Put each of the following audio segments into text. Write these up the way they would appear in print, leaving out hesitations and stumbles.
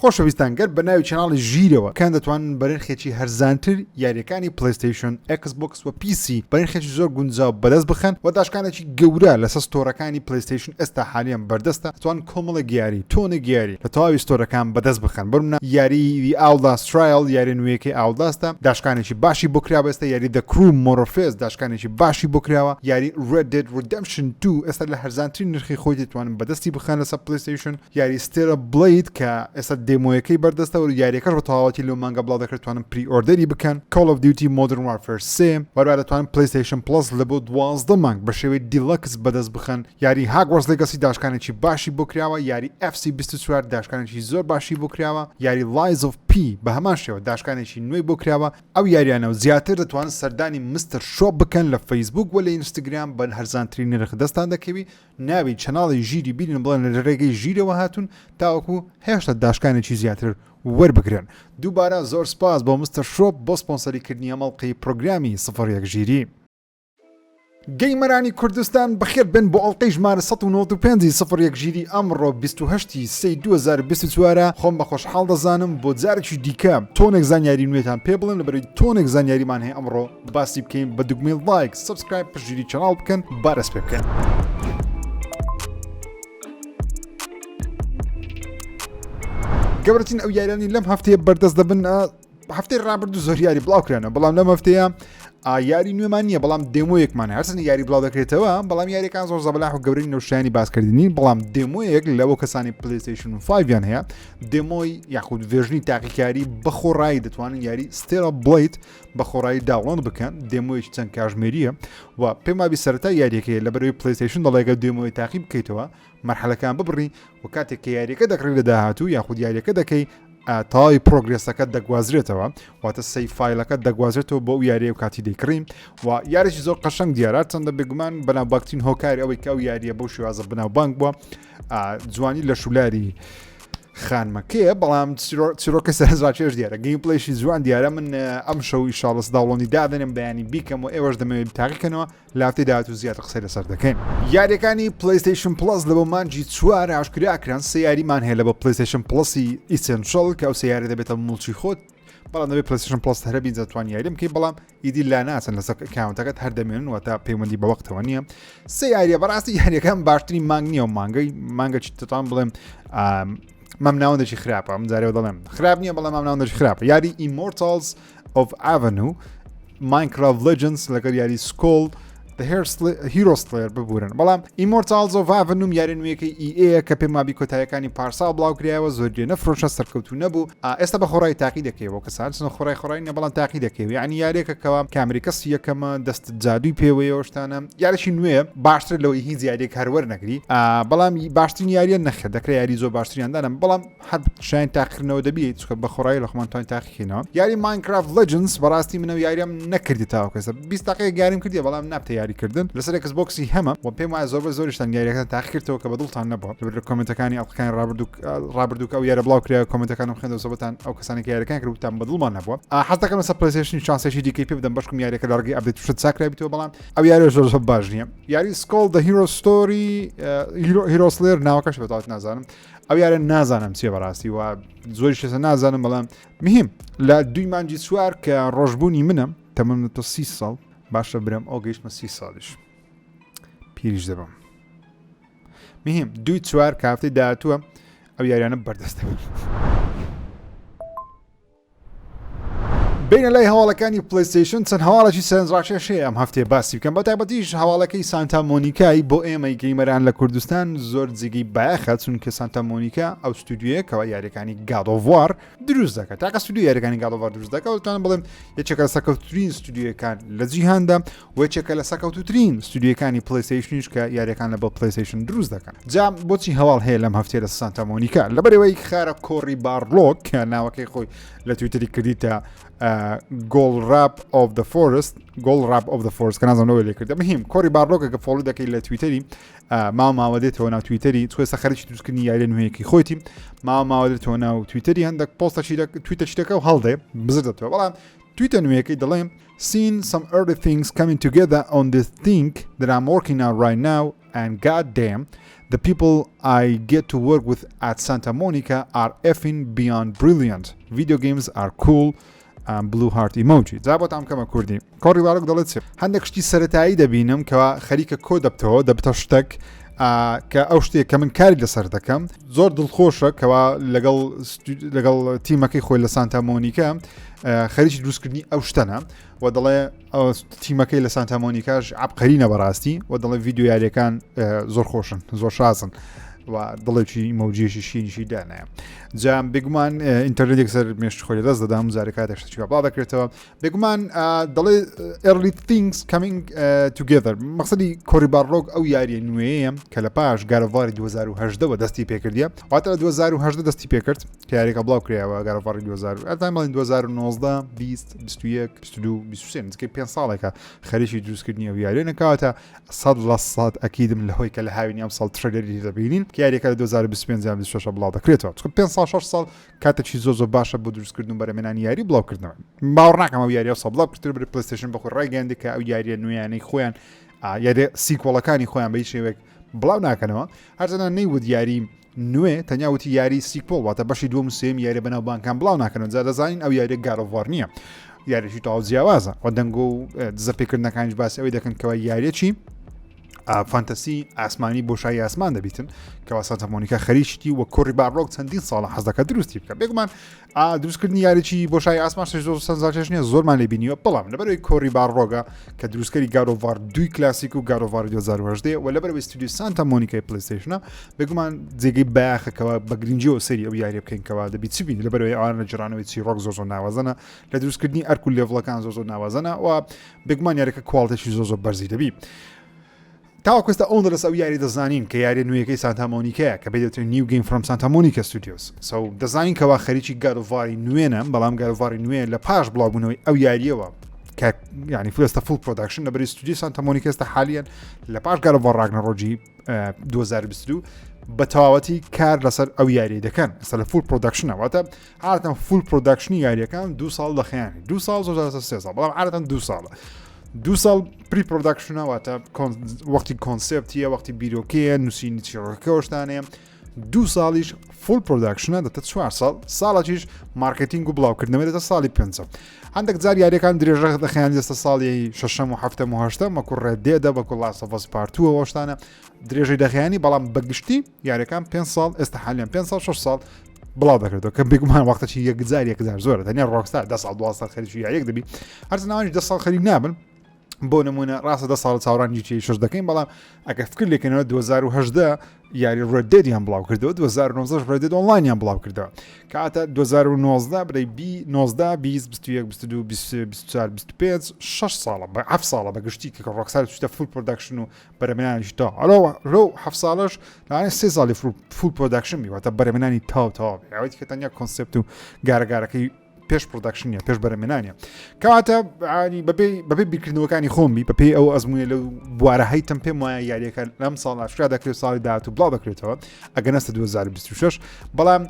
خۆشەویستان گەر بە ناوی channel ی ژیرەوە کان دەتوانن بە نرخێکی هەرزانتر یاریەکانی PlayStation، Xbox و PC بە نرخێکی زۆر گونجاو بەدەست بخەن و داشکانێکی گەورە لەسەر store ەکانی PlayStation ئێستا حالیان بەردەستە دەتوانن کۆمەڵێک یاری تۆنێک یاری لە تەواوی store ەکان بەدەست بخەن بۆنمونە یاری The Outlast Trial یاری نوێیەکەی Outlast ە داشکانێکی باشی بۆ کراوە ئێستا یاری The Crew Motorfest داشکانێکی باشی بۆ کراوە یاری Red Dead Redemption 2 ئێستا لە هەرزانترین نرخی خۆی دەتوانن بەدەستی بخەن لەسەر PlayStation یاری Stellar Blade کە ئێستا demo یەکەی بەردەستە و یاریەکەش بە تەواوەتی لەو مانگە بڵاو دەکرێت توانن pre-order ی بکەن Call of Duty Modern Warfare سێ وەروە دەتوانن PlayStation Plus لە بۆ 12 مانگ بە شێوەی deluxe بەدەست بخەن یاری Hogwarts Legacy داشکانێکی باشی بۆ کراوە یاری FC 24 داشکانێکی زۆر باشی بۆ کراوە یاری Lies of P بە هەمان شێوە داشکانێکی نوێی بۆ کراوە ئەو یاریانە و زیاتر دەتوانن سەردانی Mister Shop بکەن لە فەیسبوک و لە ئینستاگرام بە هەرزانترین نرخ دەستان دەکەوی ناوی channel ی ژیری بینن بڵێن لە رێگەی ژیرەوە هاتوون تاوەکو هێشتا داشکانێکی زیاتر وەربگرن. دووبارە زۆر سپاس بۆ Mister Shop بۆ سپۆنسەری کردنی ئەم ئەڵقەی پرۆگرامی سفر یەک ژیری. gamer انی کوردستان بەخێر بێن بۆ ئەڵقەی ژمارە 195 ی سفر یەک ژیری ئەمڕۆ 28 ی سێی 2024 خۆم بە خۆشحاڵ دەزانم بۆ جارێکی دیکە تۆنێک زانیاری نوێتان پێ بڵێم لەبەرەی تۆنێک زانیاریمان هەیە ئەمڕۆ باسی بکەین بە دوگمەی like subscribe پشتگیری channel بکەن با دەست پێ بکەین. گەورەترین ئەو یاریانی لەم هەفتەیە بەردەست دەبن هەفتەی ڕابردوو زۆر یاری بڵاو کرانە بەڵام لەم هەفتەیە یاری نوێمان نییە بەڵام demo یەکمان هەرچەند یاری بڵاو دەکرێتەوە بەڵام یاریەکان زۆر زەبەلاح و گەورەی نەوشیانی باسکردنی بەڵام demo یەک لەوە کەسانی PlayStation 5 یان هەیە demo ی یاخود version ی تاقیکاری بەخۆڕایی دەتوانن یاری Stellar Blade بە خۆڕایی download بکەن demo یەکی چەند کاژمێریە و پێم وابی سەرەتا یاریەکەی لە بەرەوەی PlayStation دەڵێگە demo ی تاقی بکەیتەوە مەرحەلەکان ببڕی و کاتێک کە یاریەکە دەکڕی لە داهاتوو یاخود یاریەکە دەکەی تەواوی progress ەکە دەگوازرێتەوە واتە save file ەکە دەگوازرێتەوە بۆ ئەو یاریە و کاتی دەیکڕی و یاریی زۆر قەشەنگ دیارە چەندە بێگومان بەناوبانگترین هۆکاری ئەوەی کە ئەو یاریە بەو شێوازە بەناوبانگ بووە جوانی لە شولاری خانمەکەیە بەڵام چیرۆکە سەرنجڕاکێش دیارە gameplay شی جوان دیارە من ئەم شەو ئیشاڵس download ی دادەنێم بەیانی بیکەم و ئێوەش دەمەوێت تاقیکەنەوە لافتی داات و زیاتر قسەی لەسەر دەکەین یاریەکانی PlayStation Plus لە بۆ مانگی چوار ئاشکرا کران سێ یاریمان هەیە لە بۆ PlayStation Plus ی Essential کە ئەو سیارە دەبێتە موڵکی خۆت بەڵام دەبێت PlayStation Plus هەرە بین دەتوان یاریم بکەی بەڵام ئیدی لا ناچن لەسەر account ەکەت هەر دەمێنن واتە پەیوەندی بە وەختەوە نییە سێ یاریە بەڕاستی یاریەکان باشترین مانگ نییە و مانگەی مانگە چی دەتوان بڵێم مەم ناوەندێکی خراپە ئەم جارێ دەڵێم خراپ نییە بەڵام مام ناوەندێکی خراپە یاری Immortals of Aveum Minecraft Legends لەگەڵ یاری Skul The Hero Slayer ببورن بەڵام Immortals of Aveum یاری نوێیەکەی EA کە پێم وابی کۆتایەکانی پارساڵ بڵاو کرایەوە زۆر جێ نەفرۆشە سەرکەوتوو نەبوو ئێستا بە خۆڕای تاقی دەکەیەوە کەسان چنە خۆڕای خۆڕای نە بەڵام تاقی دەکەیەوە یعنی یاریەکە کەوا کامری کەسی یەکەمە دەست جادووی پێوەیەوە شتانە یاریی نوێ باشتر لەوەی هیچ یاریەک هەروەر نەگری بەڵام باشترین یاریە نەخێر دەکرێت یاری زۆر باشتریان دانم بەڵام هەر شایان تاقیکردنەوە دەبی چکە بە خۆڕایی لە خۆمان توانین تاقیکەینەوە یاری Minecraft Legends بەڕاستی منەوە یاریام نەکردی تاوەکو ئێستا 20 دقیقە یاریم کردی بەڵام نابتە یاریکردن لەسەر Xbox ی هەمە و پێم وایە زۆربە زۆریشتان یاریەکان تاقیکردەوە کە بەدڵتان نەبووە لەبەر لە comment ەکانی ئەڵقەکانی ڕابردوو ڕابردوو کە ئەو یارە بڵاو کرا comment ەکانم خوێندەوە زۆربەتان ئەو کەسانی کە یاریەکان کردتان بەدڵمان نەبووە حەز دەکەم لەسەر PlayStation chance ێکی دیکەی پێ بدەم بەشکم یاریەکە لە ڕێگەی update شت چاکرابیتەوە بەڵام ئەو یاریە زۆر زۆر باش نییە یاری Skul The Hero Story Hero Slayer ناوەکەش بەتەواوەتی نازانم ئەو یارە نازانم چیە بەڕاستی و زۆری شێسە نازانم بەڵام مهم لە دوی مانجی چوار کە ڕۆژبوونی منە تەمەم تۆ سی ساڵ باشە برم ئەو گەیشتمە سی ساڵیش پیریش دەبم مهم دوی چوار کافتەی داهاتووە ئەو یاریانە بەردەستە بینە لای هەواڵەکانی PlayStation چەند هەواڵێکی سەرنجڕاکێش هەیە ئەم هەفتەیە باسی بکەم بە تایبەتیش هەواڵەکەی سانتا مۆنیکای بۆ ئێمەی gamer ان لە کوردستان زۆر جێگەی بایەخە چونکە سانتا مۆنیکا ئەو ستودیۆیەکەوە یاریەکانی God of War دروست دەکات تاکە ستودیو یاریەکانی God of War دروست دەکات دەتوانم بڵێم یەکێکە لە سەرکەوتوترین ستودیۆکان لە جیهاندا و یەکێکە لە سەرکەوتوترین ستودیۆکانی PlayStation یش کە یاریەکان لە بۆ PlayStation دروست دەکەن جا بۆچی هەواڵ هەیە لەم هەفتەیە لە سانتا مۆنیکا لەبەرەوەی خارە کۆری بارلۆک کە ناوەکەی خۆی لە تویتەری کردیتە Gold Rap of the Forest Gold Rap of the Forest کە نازانم لەوەی لێ کردە مهم کۆری بارلۆکە کە follow دەکەی لە تویتەری ماوە ماوە دێتەوە ناو تویتەری چۆ خەریکی دروستکردنی یاریە نوێیەکی خۆیتی ماوە ماوە دێتەوە ناو تویتەری هەندێک پۆستەکی تویتەکی دەکە و هەڵدێ بزر دەتەوە بەڵام تویتە نوێیەکەی دەڵێم Seeing some early things coming together on this thing that I'm working on right now and god damn. The people I get to work with at Santa Monica are effing beyond brilliant. Video games are cool. Um, blue heart emoji. جا بۆتان بکەمە کوردی. کۆری بارۆک دەڵێت چی؟ هەندێک شتی سەتایی دەبینم کەوا خەریکە کۆ دەبتەوە دەبتە شتێک کە ئەو شتێک کە من کاری لەسەر دەکەم زۆر دڵخۆشە کەوا لەگەڵ لەگەڵ تیمەکەی خۆی لە سانتا مۆنیکا خەریکی دروستکردنی ئەو شتەنە و دەڵێ تیمەکەی لە سانتا مۆنیکاش عبقەرینە بەڕاستی و دەڵێ ڤیددیو یاریەکان زۆر خۆشن زۆر شازن و دڵێکی مەوجیشی شینیشی دانایە جام بێگومان ئینتەرنێتێک سەر مێشت خۆی دەست دەدام جارێک کاتێک شتێکی بڵاو دەکرێتەوە بێگومان دەڵێ early things coming together مەقصدی کۆری بارلۆگ ئەو یاریە نوێیە کە لە پاش God of War ی 2018ەوە دەستی پێکردیە واتە لە 2018 دەستی پێکرد کە یاریەکە بڵاو کرایەوە God of War ی 2000 ئەتان بڵێن 2019 20 21 22 23 نزیکەی 5 ساڵێکە خەریکی دروستکردنی ئەو یاریە نەکاتە 100% ئەکیدم لەهۆی کە لە هاوینی ئەم ساڵ trailer ی دەبینین کە یاریەکە لە 2025 یان 26 بڵاو دەکرێتەوە چونکە 5 ساڵ 6 ساڵ کاتێکی زۆر زۆر باشە بۆ دروستکردن و بەرەمێنانی یاری بڵاوکردنەوە باوەڕ ناکەم ئەو یاریە ساڵ بڵاو کردتر بری پلەیستەیشن بەخۆی ڕایگەیاندی کە ئەو یاریە نوێیانەی خۆیان یاریە sequel ەکانی خۆیان بە هیچ شێوەیەک بڵاو ناکەنەوە هەرچەندە نەیوت یاری نوێ تەنیا وتی یاری sequel واتە بەشی دووەم و سێم یاری بەناو بانکان بڵاو ناکەنەوە جا دەزانین ئەو یاریە God of War نییە یاریی تەواو جیاوازە و دەنگۆ و دزەپێکردنەکانیش باسی ئەوەی دەکەن کەوا یاریەکی fantasy ئاسمانی بۆشایی ئاسمان دەبیتن کەوا سانتا مۆنیکا خەریکیتی و کۆری بارلۆگ چەندین ساڵە حەز دەکات دروستی بکە بێگومان دروستکردنی یاریی بۆشایی ئاسمان شتێکی زۆر سەرنجڕاکێش نییە زۆرمان لێ بینیوە بەڵام لەبەرەوەی کۆری بارلۆگە کە دروستکەری God of War دوی کلاسیک و God of War 2018 و لەبەرەوەی ستودیو سانتا مۆنیکای پلیستیشنە بێگومان جێگەی بایەخەکەوە بە گرنگیەوە سەیری ئەو یاریە بکەین کەوا دەبی چی بین لەبەرەوەی ئەوان لە جرانەوەی چیڕۆک زۆر زۆر ناوازەنە لە دروستکردنی ئەرک و level ەکان زۆر زۆر ناوازەنە و بێگومان یاریەکە quality ێکی زۆر زۆر بەرزی دەبی تاوەکو ئێستا ئەوەندە لەسەر ئەو یاری دەزانین کە یاریە نوێیەکەی سانتا مۆنیکەیە کە پێی دەوترێت New Game from Santa Monica Studios so دەزانین کەوا خەریکی God of War ی نوێنە بەڵام God of War ی نوێ لە پاش بڵاوبوونەوەی ئەو یاریەوە کە ینی فلستە full production لە بەری ستودیو سانتا مۆنیکا ئێستا حالیان لە پاش God of War ڕاگنەڕۆجی 2022 بە تەواوەتی کار لەسەر ئەو یاری دەکەن ئێستا لە full production ە واتە عادەتەن full production ی یاریەکان دو ساڵ دەخیانی دو ساڵ زۆر سێ ساڵ بەڵام عادەتەن دو ساڵە دو ساڵ pre production ە واتە وەختی concept یە وەختی بیرۆکەیە نووسینی چیڕۆکەوەشتانەیە دوو ساڵیش full production ە دەتە چوار ساڵ ساڵەکیش marketing و بڵاوکردنەوەی دەتە ساڵی پێنج هەندێک جار یاریەکان درێژە دەخیان دەستە ساڵی شەشەم و هەفتەم و هەشتەم وەکو Red Dead ە وەکو Last of Us Part Two ە شتانە درێژەی دەخیانی بەڵام بەگشتی یاریەکان پێ ساڵ ئێستا حالیان پێ ساڵ 6 ساڵ بڵاو دەکرێتەوە کە بێگومان وەختەی یەکجار یەکجار زۆرە تەنیا ڕۆکستار ده ساڵ دو ساڵ خەریکی یاریەک دەبی هەرچ ناوانیش ده ساڵ خەریک نابن بۆ نمونە ڕاستە ده ساڵ چاوەڕان GTA شش دەکەین بەڵام ئەگەر فکر لێکەنەوە 2018 یاری Red Dead یان بڵاو کردەوە 2019 Red Dead Online یان بڵاو کردەوە کاتە 2019 برای بی 19 20 21 22 23 24 25 6 ساڵە بە 7 ساڵە بە گشتی کە ڕۆکستار چوتە full production و بەرەمێنانیش تا ئەلۆ لەو هەفت ساڵەش لەوانەیە سێ ساڵی full production بی واتە بەرەمێنانی تاو تەواو بێ ئەوەی کە تەنیا concept و گارەگارەکەی پێش production نیە پێش بەرەمێنانە کەواتە ینی بەبێ بەبێ بیرکردنەوەکانی خۆم بی بەپێی ئەو ئەزمونە لەو بوارە هەیتم پێم وایە یاریەکە لەم ساڵ ئاشکرا دەکرێت ساڵی داهاتوو بڵاو دەکرێتەوە ئەگەر نەستە 2026 بەڵام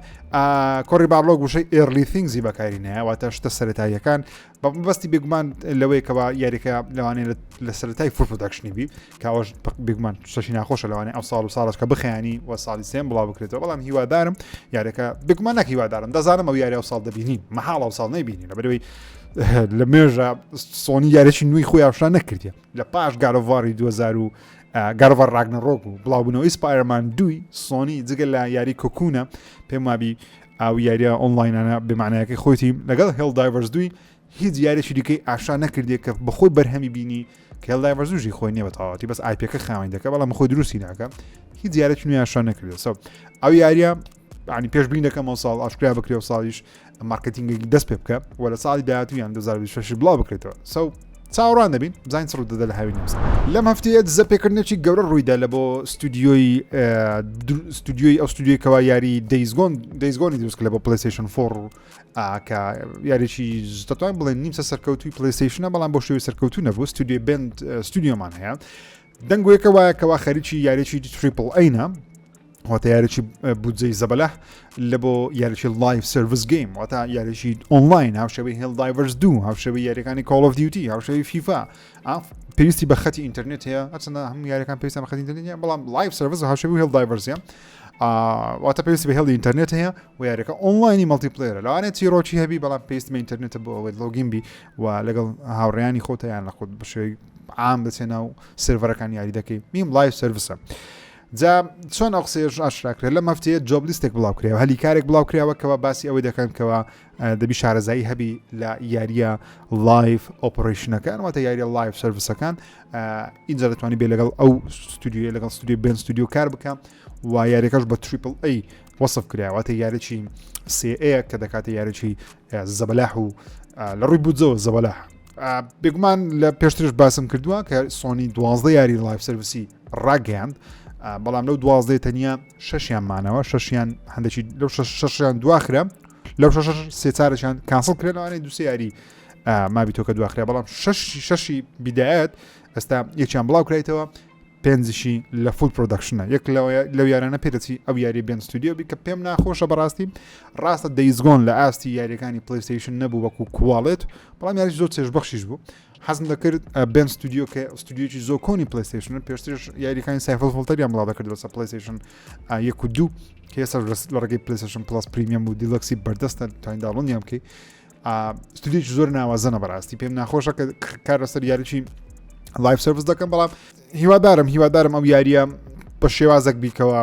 کۆری بارلۆگ وشەی early things ی بەکاری نایە واتە شتە سەتاییەکان بە مەبەستی بێگومان لەوەی کەوا یاریەکە لەوانەیە لە سەرەتای full production ی بی کاوەش بێگومان شەشی ناخۆشە لەوانەیە ئەو ساڵ و ساڵش کە بخیانی و ساڵی سێم بڵاو بکرێتەوە بەڵام هیوادارم یاریەکە بێگومان نەک هیوادارم دەزانم ئەو یاری ئەو ساڵ دەبینین مەحاڵ ئەو ساڵ نەیبینین لەبەرەوەی لە مێژە سۆنی یاریی نوێی خۆی ئاشنا نەکردیە لە پاش God of War ی 2000 و God of War ڕاگنەڕۆک و بڵاوبوونەوەی سپایرمان دوی سۆنی جگە لە یاری کۆکونە پێم وابی ئەو یاریە ئۆنلاینانە بێمانایەکەی خۆیتی لەگەڵ هێڵ دایڤەرز دوی هیچ یاریێکی دیکەی ئاشا نەکردێت کە بەخۆی بەرهەمی بینی کە هێڵ دایڤەرز دوژی خۆی نییە بە تەواوەتی بەس IP ەکە خاوەن دەکە بەڵام خۆی دروستی ناکە هیچ یاریێکی نوێ ئاشا نەکردێت so ئەو یاریە ینی پێشبین دەکەم ئەو ساڵ ئاشکرا بکرێ و ساڵیش marketing ێکی دەست پێ بکە و لە ساڵی داهاتوو یان 2026 بڵاو بکرێتەوە so چاوەڕوان دەبین بزانین چ ڕوودەدا لە هاوینی ئەمساڵ. لەم هەفتەیە دزە پێکردنێکی گەورە ڕوویدا لە بۆ ستودیۆی ستودیۆی ئەو ستودیۆی کەوا یاری Days Gone Days Gone ی دروست کرد لە بۆ پلیستیشن 4 کە یاریی دەتوانین بڵێن نیمچە سەرکەوتوی پلیستیشنە بەڵام بۆ شێوەی سەرکەوتو نەبوو ستودیۆی Bend ستودیۆمان هەیە دەنگۆیەکە وایە کەوا خەریکی یاریی triple A نا واتە یاریی بودجەی زەبەلاح لە بۆ یاریی live service game واتە یاریی ئۆنلاین هاوشێوەی Helldivers دوو هاوشێوەی یاریەکانی Call of Duty هاوشێوەی فیفا. پێویستی بە خەتی ئینتەرنێت هەیە هەرچەندە هەموو یاریەکان پێویستیان بە خەتی ئینتەرنێت نییە بەڵام live service هاوشێوەی Helldivers ە واتە پێویستی بە هێڵی ئینتەرنێت هەیە و یاریەکە ئۆنلاینی multiplayer ە لەوانەیە چیرۆکی هەبی بەڵام پێویست بە ئینتەرنێتە بۆ ئەوەی login بی و لەگەڵ هاوڕێیانی خۆتیان لە خۆت بە شێوەی عام دەچێ ناو سێرڤەرەکان یاری دەکەی میم live service ە جا چۆن ئەو قسەیەش ئاشکرا کرا لەم هەفتەیە job list ێک بڵاو کرایەوە هەلی کارێک بڵاو کراوە کەوا باسی ئەوەی دەکەن کەوا دەبی شارەزایی هەبی لە یاریە live operation ەکان واتە یاریە live service ەکان ئینجا دەتوانانی بێ لەگەڵ ئەو ستودیوە لەگەڵ ستودیو Bend Studio کار بکە و یاریەکەش بە triple A وەسف کراوەتە یاریی سێ کە دەکاتە یاریی زەبەلاح و لە ڕووی بودجەوە زەبەلاح بێگومان لە پێشترش باسم کردووە کە سۆنی دوازدە یاری live service ی ڕاگەیاند بەڵام لەو دوازدەی تەنیا شەشیان مانەوە شەشیان هەندێکی لەو شەشیان دواخرا لەو شەش سێچارەشیان cancel کرێن لەوانەیە دوسێ یاری مابی تۆکە دواخرا بەڵام شەش شەشی بیدایەت ئێستا یەکیان بڵاو کرایتەوە پێنجشی لە full production ە یەک لەو یارانە پێدەچی ئەو یاری Bend Studio بی کە پێم ناخۆشە بەڕاستی ڕاستە Days Gone لە ئاستی یاریەکانی PlayStation نەبوو وەکو quality بەڵام یاریش زۆر چێژبەخشیش بوو حەزم دەکرد Bend Studio کە ستودیۆکی زۆر کۆنی PlayStation پێشترش یاریەکانی Syphon Filter یان بڵاو دەکرد لەسەر PlayStation یەک و دوو کە ئێستا لە ڕێگەی PlayStation Plus Premium و Deluxe ی بەردەستە توانین download یان بکەی ستودیۆکی زۆر ناوازەنە بەڕاستی پێم ناخۆشە کە کار لەسەر یاریی live service دەکەم بەڵام هیوادارم هیوادارم ئەو یاریە بە شێوازێک بیکەوە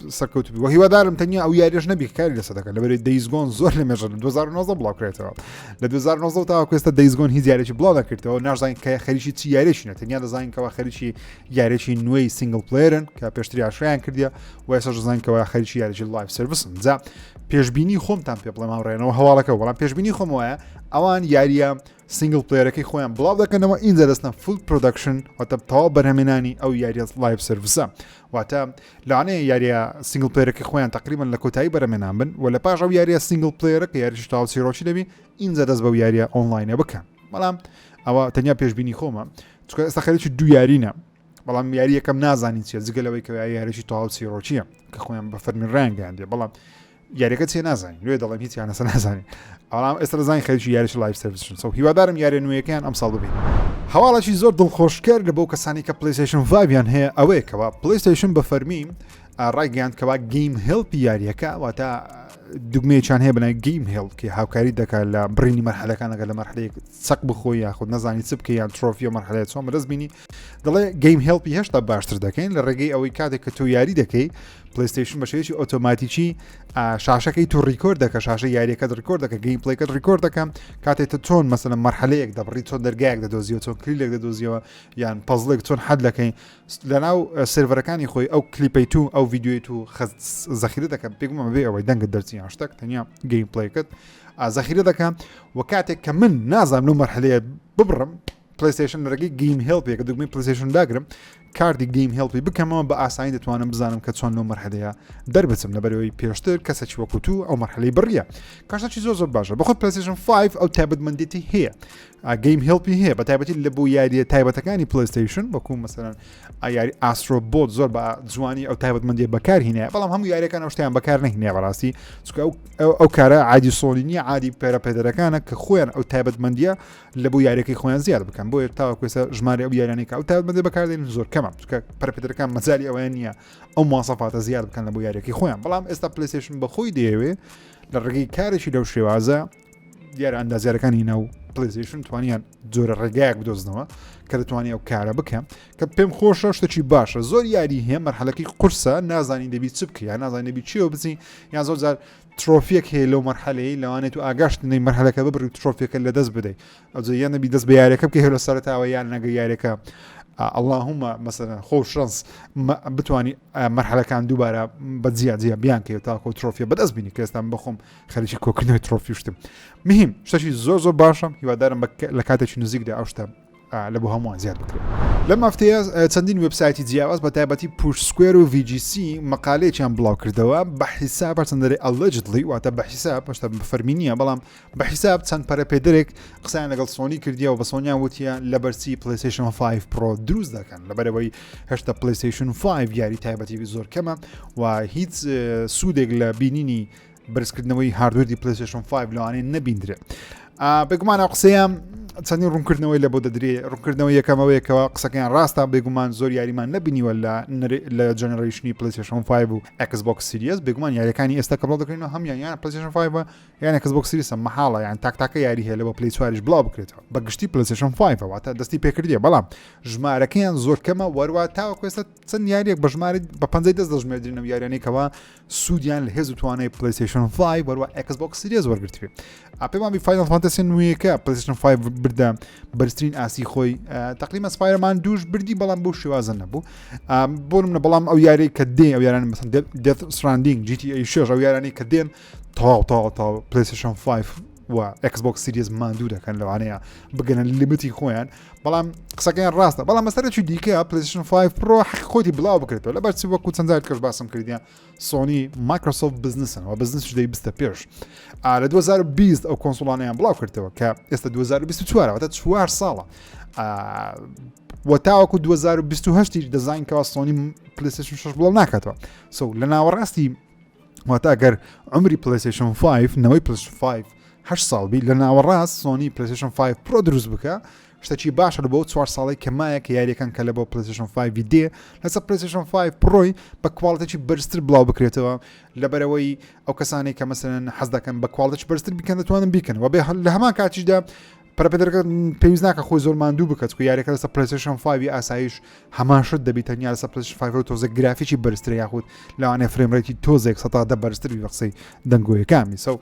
سەرکەوت و هیوادارم تەنیا ئەو یاریش نەبی کاری لەسەر دەکەن لەبەری Days Gone زۆر لە مێژە 2019 بڵاو کرێتەوە لە 2019 تاوەکو ئێستا Days Gone هیچ یاریی بڵاو نەکردەوە نازانین کە خەریکی چی یاریشی نە تەنیا دەزانین کەوا خەریکی یاریی نوێی single player ن کە پێشتری ئاشکرایان کردیە و ئێستا دەزانین کەوا خەریکی یاریی live service ن جا پێشبینی خۆمتان پێ بڵێم هاوڕێنەوە هەواڵەکە بەڵام پێشبینی خۆم وایە ئەوان یاریە single player ەکەی خۆیان بڵاو دەکەنەوە ئینجا دەستنە full production واتە تەواو بەرهەمێنانی ئەو یاریە live service ە واتە لەوانەیە یاریە single player ەکەی خۆیان تقریبا لە کۆتایی بەرەمێنان بن و لە پاش ئەو یاریە single player ە کە یاریش تاو چیرۆکی دەبی ئینجا دەست بەو یاریە ئۆنلاینە بکەن بەڵام ئەوە تەنیا پێشبینی خۆمە چونکە ئێستا خەریکی دوو یارینە بەڵام یاری یەکەم نازانین چیە جگە لەوەی کە یاریی تەواو چیرۆکیە کە خۆیان بە فەرمی ڕایانگەیاندێ بەڵام یاریەکە چێ نازانین لێ دەڵێم هیچیان لەسەر نازانین بەڵام ئێستا دەزانین خەریکی یاریی live service ن so هیوادارم یاریە نوێیەکەیان ئەم ساڵ ببین هەواڵێکی زۆر دڵخۆشکەر لە بۆ کەسانی کە PlayStation 5 یان هەیە ئەوەیە کەوا PlayStation بە فەرمی ڕایگەیاند کەوا Game Help ی یاریەکە واتە دوگمەیەکیان هەیە بەناوی Game Help کە هاوکاری دەکات لە بڕینی مەرحەلەکان ئەگەر لە مەرحەلەیەک چەق بخۆی یاخود نەزانی چ بکەی یان trophy و مەرحەلەیە چۆن بەدەست بینی دەڵێ Game Help ی هێشتا باشتر دەکەین لە ڕێگەی ئەوەی کاتێک کە تۆ یاری دەکەی PlayStation بە شێوەیەکی ئۆتۆماتیکی شاشەکەی تو record دەکە شاشە یاریەکەت record دەکە gameplay ەکەت record دەکەم کاتێک تە چۆن مەسەلەن مەرحەلەیەک دەبڕی چۆن دەرگایەک دەدۆزیەوە چۆن کلیلێک دەدۆزیەوە یان پەزڵێک چۆن حەد دەکەین لەناو سێرڤەرەکانی خۆی ئەو کلیپەی تو ئەو ڤیدیۆی تو زەخیرە دەکەم پێگومە بێ ئەوەی دەنگت دەرچی یان شتێک تەنیا gameplay ەکەت زەخیرە دەکەم و کاتێک کە من نازانم لەو مەرحەلەیە ببڕم PlayStation لە ڕێگەی Game Help ێکە دوگمەی PlayStation داگرم کارتی Game Help ی بکەمەوە بە ئاسانی دەتوانم بزانم کە چۆن لەو مەرحەلەیە دەربچم لەبەرەوەی پێشتر کەسێکی وەکو تو ئەو مەرحەلەی بڕیە کاشتێکی زۆر زۆر باشە بەخۆ PlayStation 5 ئەو تایبەتمەندێتی هەیە Game Help ی هەیە بە تایبەتی لە بۆ یاریە تایبەتەکانی PlayStation وەکو مەسەرەن یاری Astro Bot زۆر بە جوانی ئەو تایبەتمەندی بەکار هینایە بەڵام هەموو یاریەکان ئەو شتیان بەکار نهینێ بەڕاستی چونکە ئەو ئەو کارە عادی سۆنی نییە عادی پەرە پێدەرەکانە کە خۆیان ئەو تایبەتمەندیە لە بۆ یاریەکەی خۆیان زیاد بکەن بۆیە تاوەکو ئێستا ژمارە ئەو یاریانەی کە ئەو تایبەتمەندی بەکاردێن زۆر کەمە چونکە پەرەپێدەرەکان مەجالی ئەوەیان نییە ئەو مواسەفاتە زیاد بکەن لە بۆ یاریەکەی خۆیان بەڵام ئێستا PlayStation بەخۆی دەیەوێ لە ڕێگەی کارێکی لەو شێوازە دیارە ئەندازیارەکانی ناو PlayStation توانیان جۆرە ڕێگایەک بدۆزنەوە کە دەتوانانی ئەو کارە بکەم کە پێم خۆشە شتێکی باشە زۆر یاری هەیە مەرحەلەکەی قورسە نازانی دەبی چ بکە یان نازانی دەبی چیەوە بچی یان زۆر جار trophy یەک هەیە لەو مەرحەلەی لەوانێت و ئاگاشت نەی مەرحەلەکە ببڕی و trophy یەکە لەدەست بدەیت ئەوجا یان نەبی دەست بە یاریەکە بکەی لە سەرەتاوە یان نەگە یاریەکە اللهم مەسەلەن خۆ شەنس بتانی مەرحەلەکان دووبارە بە جیا جیا بیان کەی تاکۆ trophy یە بەدەست بینی کە ئێستا بخۆم خەریکی کۆکردنەوەی trophy شتم مهم شتێکی زۆر زۆر باشم هیوادارم لە کاتێکی نزیکدا ئەو شتە لە بۆ هەمووان زیاد بکرێت. لەم هەفتەیە چەندین وێبسایتی جیاواز بە تایبەتی Push Square و VGC مەقالەیەکیان بڵاو کردەوە بە حیساب هەرچەند دەرێ allegedly واتە بە حیساب هەشتا بە فەرمی نییە بەڵام بە حیساب چەند پەرەپێدەرێک قسەیان لەگەڵ سۆنی کردیە و بە سۆنیان وتیە لەبەرچی PlayStation 5 Pro دروست دەکەن لەبەرەوەی هێشتا PlayStation 5 یاری تایبەتی زۆر کەمە و هیچ سوودێک لە بینینی بەرزکردنەوەی hardware ی PlayStation 5 لەوانەیە نەبیندرێت بێگومان ئەو قسەیە چەندین ڕوونکردنەوەی لە بۆ دەدرێ ڕوونکردنەوە یەکەمەوەیە کەوا قسەکەیان ڕاستە بێگومان زۆر یاریمان نەبینیوە لە لە generation ی PlayStation 5 و Xbox Series بێگومان یاریەکانی ئێستا کە بڵاو دەکرێنەوە هەمیان یان PlayStation 5 یان Xbox Series ە مەحاڵە یان تاک تاکە یاری هەیە لە بۆ Play چواریش بڵاو بکرێتەوە بە گشتی PlayStation 5 واتە دەستی پێکردیە بەڵام ژمارەکەیان زۆر کەمە وەروە تاوەکو ئێستا چەند یاریەک بە ژمارە بە پەنجەی دەست دەژمێردرێن ئەو یاریانەی کەوا سوودیان لە هێز و توانای PlayStation 5 وەروە Xbox Series وەرگرتبێ پێمان بی Final Fantasy نوێیەکە PlayStation 5 بردە بەرزترین ئاسی خۆی تقریبا Spider-Man دووش بردی بەڵام بەو شێوازە نەبوو بۆ منە بەڵام ئەو یاری کە دێ ئەو یاران مەسەن Death Stranding GTA 6 ئەو یارانی کە دێن تەواو تەواو تەواو PlayStation 5 و Xbox Series ماندوو دەکەن لەوانەیە بگەنە limit ی خۆیان بەڵام قسەکەیان ڕاستە بەڵام مەسەرەکی دیکە PlayStation 5 Pro حەق خۆتی بڵاو بکرێتەوە لەبەر چی وەکو چەند جار کەش باسم کردیان سۆنی مایکرۆسۆفت بزنسن و بزنسش دەی بستە پێش لە 2020 ئەو console انەیان بڵاو کردەوە کە ئێستا 2024 واتە چوار ساڵە و تاوەکو 2028 دەزانین کەوا سۆنی PlayStation 6 بڵاو ناکاتەوە so لە ناوەڕاستی واتە ئەگەر عمری PlayStation 5 نەوەی PlayStation 5 هەشت ساڵ بی لە ناوەڕاست سۆنی PlayStation 5 Pro دروست بکە شتێکی باشە بۆ چوار ساڵی کە مایە کە یاریەکان کە لە بۆ PlayStation 5 دێ لەسەر PlayStation 5 Pro ی بە quality ێکی بەرزتر بڵاو بکرێتەوە لەبەرەوەی ئەو کەسانی کە مەسەن حەز دەکەن بە quality ێکی بەرزتر بیکەن دەتوانن بیکەن و بێ لە هەمان کاتیشدا پەرەپێدەرەکە پێویست ناکە خۆی زۆر ماندوو بکات کو یاریەکە لەسەر PlayStation 5 ئاسایش هەمان شت دەبی تەنیا لەسەر PlayStation 5 تۆزێک گرافیکی بەرزتر یاخود لەوانەیە frame rate ی تۆزێک سەتا دە بەرزتر بی بە قسەی دەنگۆیەکانی so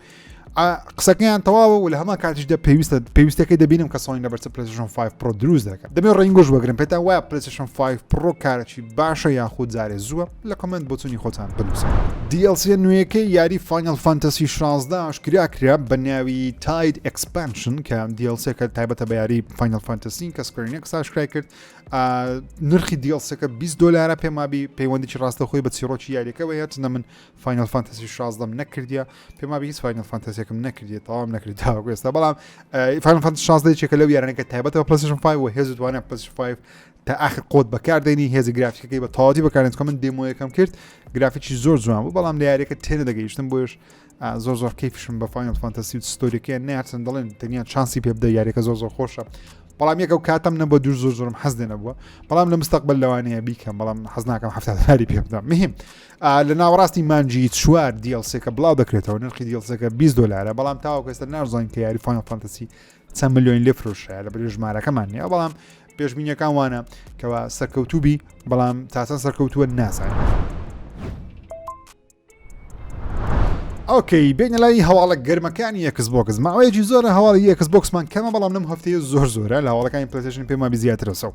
قسەکەیان تەواوە و لە هەمان کاتیشدا پێویستە پێویستەکەی دەبینم کە سۆنی لەبەرچ PlayStation 5 Pro دروست دەکات دەبێت ڕەنگۆش وەگرن پێتان وایە PlayStation 5 Pro کارێکی باشە یاخود جارێ زووە لە comment بۆچوونی خۆتان بنووسن. DLC نوێیەکەی یاری Final Fantasy 16 ئاشکرا کرا بە ناوی Tide Expansion کە DLC ەکە تایبەتە بە یاری Final Fantasy کە Square Enix ئاشکرای کرد نرخی DLC ەکە 20 دلارە پێمابی پەیوەندیی ڕاستەخۆی بە چیرۆکی یاریەکەوە هەیە چونە من Final Fantasy 16 نەکردیە پێمابی هیچ Final Fantasy ێکم نەکردیە تەواوم نەکرد تاوەکو ئێستا بەڵام Final Fantasy 16 یەکێکە لەو یارانە کە تایبەتە بە PlayStation 5 و هێز و توانای PlayStation 5 تا ئاخر قوت بەکاردێنی هێزی گرافیکەکەی بە تەواوەتی بەکارێن چونکە من demo یەکەم کرد گرافیکی زۆر جوان بوو بەڵام لە یاریەکە تێنەدەگەیشتم بۆیش زۆر زۆر کەیفشم بە Final Fantasy و story ەکەی نەهاتن دەڵێن تەنیا چانسی پێ بدە یاریەکە زۆر زۆر خۆشە بەڵام یەکە و کاتم نەبوو دوور زۆر زۆرم حەز لێ نەبووە بەڵام لە مستەقبل لەوانەیە بیکەم بەڵام حەز ناکەم هەفتا دۆلاری پێ بدەم مهم لە ناوەڕاستی مانگی چوار DLC ەکە بڵاو دەکرێتەوە نرخی DLC ەکە 20 دلارە بەڵام تاوەکو ئێستا نازانین کە یاری Final Fantasy چەند ملیۆن لێ فرۆشرایە لە بەری ژمارەکەمان نییە بەڵام پێشبینیەکان وانە کەوا سەرکەوتوو بی بەڵام تاچەند سەرکەوتووە نازانین. okay بینە لای هەواڵە گەرمەکانی Xbox ماوەیەکی زۆرە هەواڵی Xbox مان کەمە بەڵام لەم هەفتەیە زۆر زۆرە لە هەواڵەکانی PlayStation پێما بی زیاترە so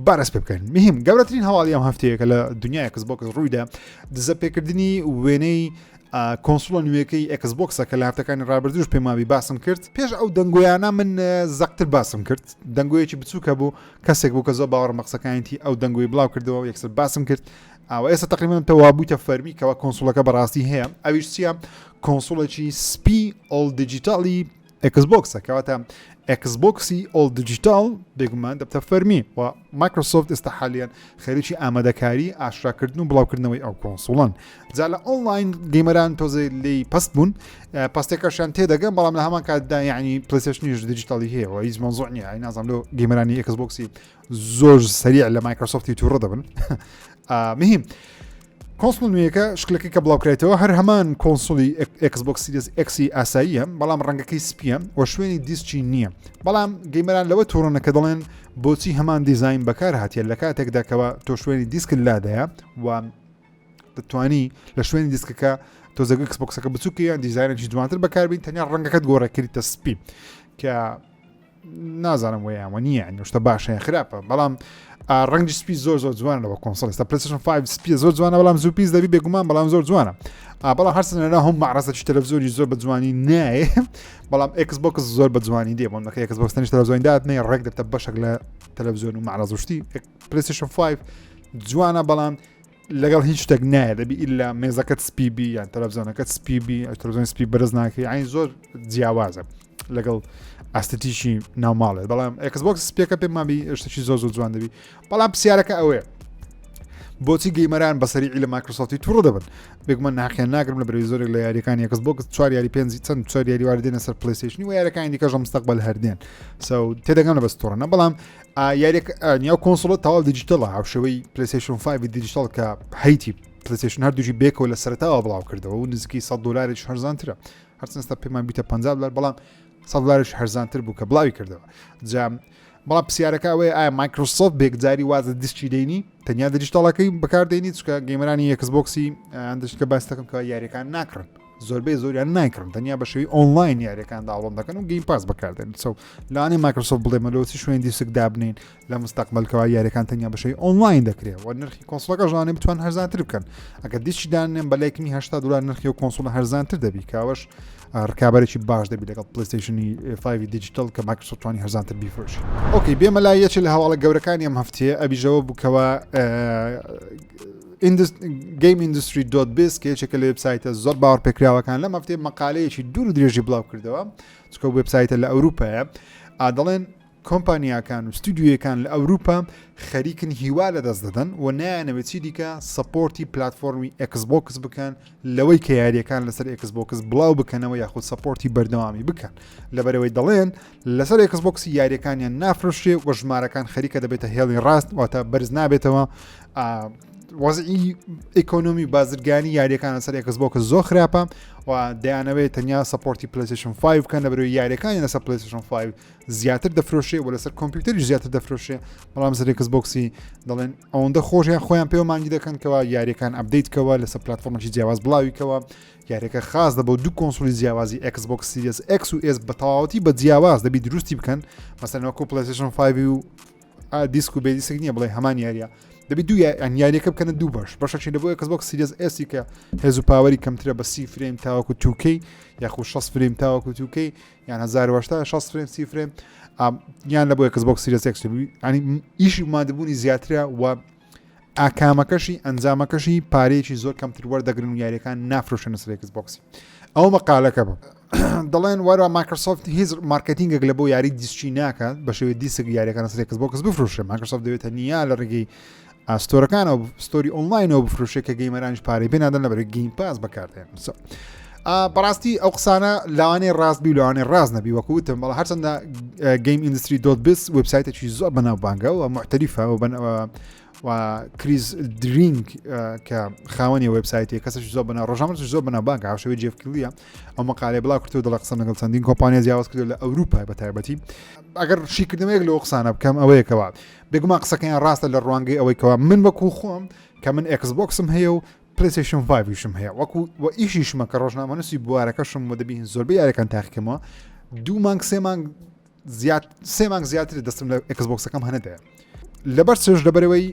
بارەس پێ بکەن مهم گەورەترین هەواڵی ئەم هەفتەیە کە لە دنیای Xbox ڕوویدا دزە پێکردنی وێنەی console ە نوێیەکەی Xbox ە کە لە هەفتەکانی ڕابردووش پێماوی باسم کرد پێش ئەو دەنگۆیانە من زەقتر باسم کرد دەنگۆیەکی بچووکە بوو کەسێک بوو کە زۆر باوەڕم بە قسەکانیتی ئەو دەنگۆی بڵاو کردەوە یەکسەر باسم کرد ئەوە ئێستا تقریبا تەوابوویتە فەرمی کەوا console ەکە بەڕاستی هەیە ئەویش چییە console ێکی سپی all digital ی Xbox ە کەواتە Xbox ی all digital بێگومان دەبتە فەرمی و مایکرۆسۆفت ئێستا حالیان خەریکی ئامادەکاری ئاشکراکردن و بڵاوکردنەوەی ئەو console ەن جا لە online gamer ان تۆزێ لێی پست بوون پستێکەشیان تێدەگەن بەڵام لە هەمان کاتدا یعنی PlayStation یش digital ی هەیە و هیچ مەوزوع نییە ئەی نازانم لۆ gamer انی Xbox ی زۆر سەریع لە مایکرۆسۆفتی تووڕە دەبن مهم console نوێیەکە شکلەکەی کە بڵاوکرێتەوە هەر هەمان console ی Xbox Series X ی ئاساییە بەڵام ڕەنگەکەی سپیە و شوێنی دیسکی نییە بەڵام gamer ان لەوە تووڕەنە کە دەڵێن بۆچی هەمان دیزین بەکار هاتیە لە کاتێکدا کەەوە تۆ شوێنی دیسکت لادایە و دەتوانی لە شوێنی دیسکەکە تۆزەکە Xbox ەکە بچووکە یان دیزینێکی جوانتر بەکاربین تەنیا ڕەنگەکەت گۆڕێکردیتە سپی کە نازانم وەیانوە نییە ئەنی شتە باشە یان خراپە بەڵام ڕەنگی سپی زۆر زۆر جوانە لەوە console ئێستا PlayStation 5 سپیە زۆر جوانە بەڵام زوو پیس دەبی بێگومان بەڵام زۆر جوانە بەڵام هەرچەندە هەم معرەزەکی تەلەڤزیۆنی زۆر بە جوانی نایە بەڵام Xbox زۆر بە جوانی دێ بۆ نەکە Xbox تەنیش تەلەڤزیۆن دات نەی ڕێک دەبتە بەشێک لە تەلەڤزیۆن و معرەز و شتی PlayStation 5 جوانە بەڵام لەگەڵ هیچ شتێک نایە دەبی ئیلا مێزەکەت سپی بی یان تەلەڤزیۆنەکەت سپی بی ئەو تەلەڤزیۆن سپی بەرز ناکەی عین زۆر جیاوازە لەگەڵ aesthetic ی ناوماڵێت بەڵام Xbox سپیەکە پێمابی شتێکی زۆر زۆر جوان دەبی بەڵام پرسیارەکە ئەوەیە. بۆچی gamer ان بە سەریعی لە مایکرۆسۆفتی تووڕە دەبن؟ بێگومان ناحەقیان ناگرم لە بەرەوەی زۆرێک لە یاریەکانی ئێکس بۆکس چوار یاری پێنج چەند چوار یاری وار دێنە سەر پلەیستەیشنی و یاریەکانی دیکەش لە مستەقبەل هەر دێن so تێدەگەم لە بەس تووڕەنە بەڵام یاریەک نیاو console ە تەواو digital ە هاوشێوەی پلەیستەیشن 5 digital کە هەیتی پلەیستەیشن هەردووکی بێکەوە لە سەرەتاوە بڵاو کردەوە و نزیکەی 100 دلاریش هەرزانترە هەرچەندە پێمان بیتە 50 دلار بەڵام 100 دلاریش هەرزانتر بوو کە بڵاوی کردەوە جا بەڵام پرسیارەکە ئەوەیە ئایا مایکرۆسۆفت بێکجاری واز لە disc ی دێنی تەنیا digital ەکەی بەکاردێنی چکە gamer انی ئێکس بۆکسی ئەندشکە باس دەکەم کە یاریەکان ناکڕن زۆربەی زۆریان نایکڕن تەنیا بە شێوی ئۆنلاین یاریەکان download دەکەن و Game Pass بەکاردێن so لانێ مایکرۆسۆفت بڵێ مەلۆسی شوێن disc دابنین لە مستەقبەلکەوە یاریەکان تەنیا بە شێوی ئۆنلاین دەکرێت و نرخی console ەکە ژانێ بتوان هەرزانتر بکەن ئەگەر disc ی دانێن بە لایکمی 80 دلار نرخی و console ە هەرزانتر دەبی کاوەش ڕکابەرێکی باش دەبی لەگەڵ پلیستیشنی 5 digital کە مایکرۆسۆفت توانی هەرزانتر بیفرۆشی. okay بێمە لای یەکێ لە هەواڵە گەورەکانی ئەم هەفتەیە ئەبیژەوە بووکەوە Game Industry dot biz کە یەکێکە لە وێبسایتە زۆر باوەڕپێکراوەکان لەم هەفتەیە مەقالەیەکی دوور و درێژی بڵاو کردەوە چکە وێبسایتە لە ئەوروپایە دەڵێن کۆمپانیاکان و ستودیۆیەکان لە ئەوروپا خەریکن هیوا لەدەست دەدەن و نایانەوێت چیدیکە support ی پلاتفۆرمی ئێکس بۆکس بکەن لەوەی کە یاریەکان لەسەر ئێکس بۆکس بڵاو بکەنەوە یاخود support ی بەردەوامی بکەن لەبەرەوەی دەڵێن لەسەر ئێکس بۆکسی یاریەکانیان نافرۆشێ و ژمارەکان خەریکە دەبێتە هێڵی ڕاست واتە بەرز نابێتەوە وەزعی ئیکۆنۆمی بازرگانی یاریەکان لەسەر ئێکس بۆکس زۆر خراپە و دەیانەوێت تەنیا support ی پلیستیشن 5 بکەن لەبەرەوەی یاریەکانی لەسەر پلیستیشن 5 زیاتر دەفرۆشێ و لەسەر کۆمپیوتەریش زیاتر دەفرۆشێ بەڵام سەر ئێکس بۆکسی دەڵێن ئەوەندە خۆشیان خۆیان پێوە مانگی دەکەن کەوا یاریەکان update کەوە لەسەر پلتفۆرمێکی جیاواز بڵاویکەوە یاریەکە خاص دەبۆ دوو console ی جیاوازی ئێکس بۆکس Series X و S بە تەواوەتی بە جیاواز دەبی دروستی بکەن مەسەلەن وەکو پلیستیشن 5 و disc و بێ disc نییە بڵێ هەمان یاریە دەبی دوو یان یاریەکە بکەنە دوو بەش بەشەکی لە بۆ ئێکس بۆکس Series S ی کە هێز و power ی کەمترە بە سی frame تاوەکو 2K یاخو 60 frame تاوەکو 2K یان 1080 60 frame سی frame یان لە بۆ ئێکس بۆکس Series X ینی ئیشی مادەبوونی زیاترە و ئاکامەکەشی ئەنجامەکەشی پارەیەکی زۆر کەمتر وەردەگرن و یاریەکان نافرۆشن لەسەر ئێکس بۆکسی ئەو مەقالەکە بوو دەڵێن وەرە مایکرۆسۆفت هیچ marketing ێک لە بۆ یاری disc ی ناکات بە شێوەی disc یاریەکان لەسەر ئێکس بۆکس بفرۆشێ مایکرۆسۆفت دەوێت تەنیا لە ڕێگەی store ەکانەوە store ی ئۆنلاینەوە بفرۆشێ کە gamer انیش پارەی پێ نادەن لەبەر Game Pass بەکاردێن بەڕاستی ئەو قسانە لەوانەیە ڕاست بی لەوانەیە ڕاست نەبی وەکو وتم بەڵام هەرچەندە Game Industry dot biz وبسایتێکی زۆر بەناوبانگە و معتەریفە و بەن و کریس درینگ کە خاوەنی وبسایتی کەسێکی زۆر بەنا ڕۆژانە زۆر بەناوبانگە هاوشێوەی جێف کیلیە ئەو مقالەی بڵاو کردو دەڵێ قسەم لەگەڵ چەندین کۆمپانیا جیاواز کردو لە ئەوروپا بە تایبەتی ئەگەر شیکردنەوەیەک لەو قسانە بکەم ئەوەیەکەوە بێگومان قسەکەیان ڕاستە لە ڕوانگەی ئەوەی کەوا من وەکو خۆم کە من ئێکس بۆکسم هەیە و پلیستیشن 5یشم هەیە وەکو و ئیشیشمە کە ڕۆژنامەنووسی بوارەکەشم و دەبین زۆربەی یاریەکان تاقیکەمەوە دوو مانگ سێ مانگ زیاد سێ مانگ زیاتر دەستم لە ئێکس بۆکسەکەم هەنەدایە لەبەر چێژ لەبەرەوەی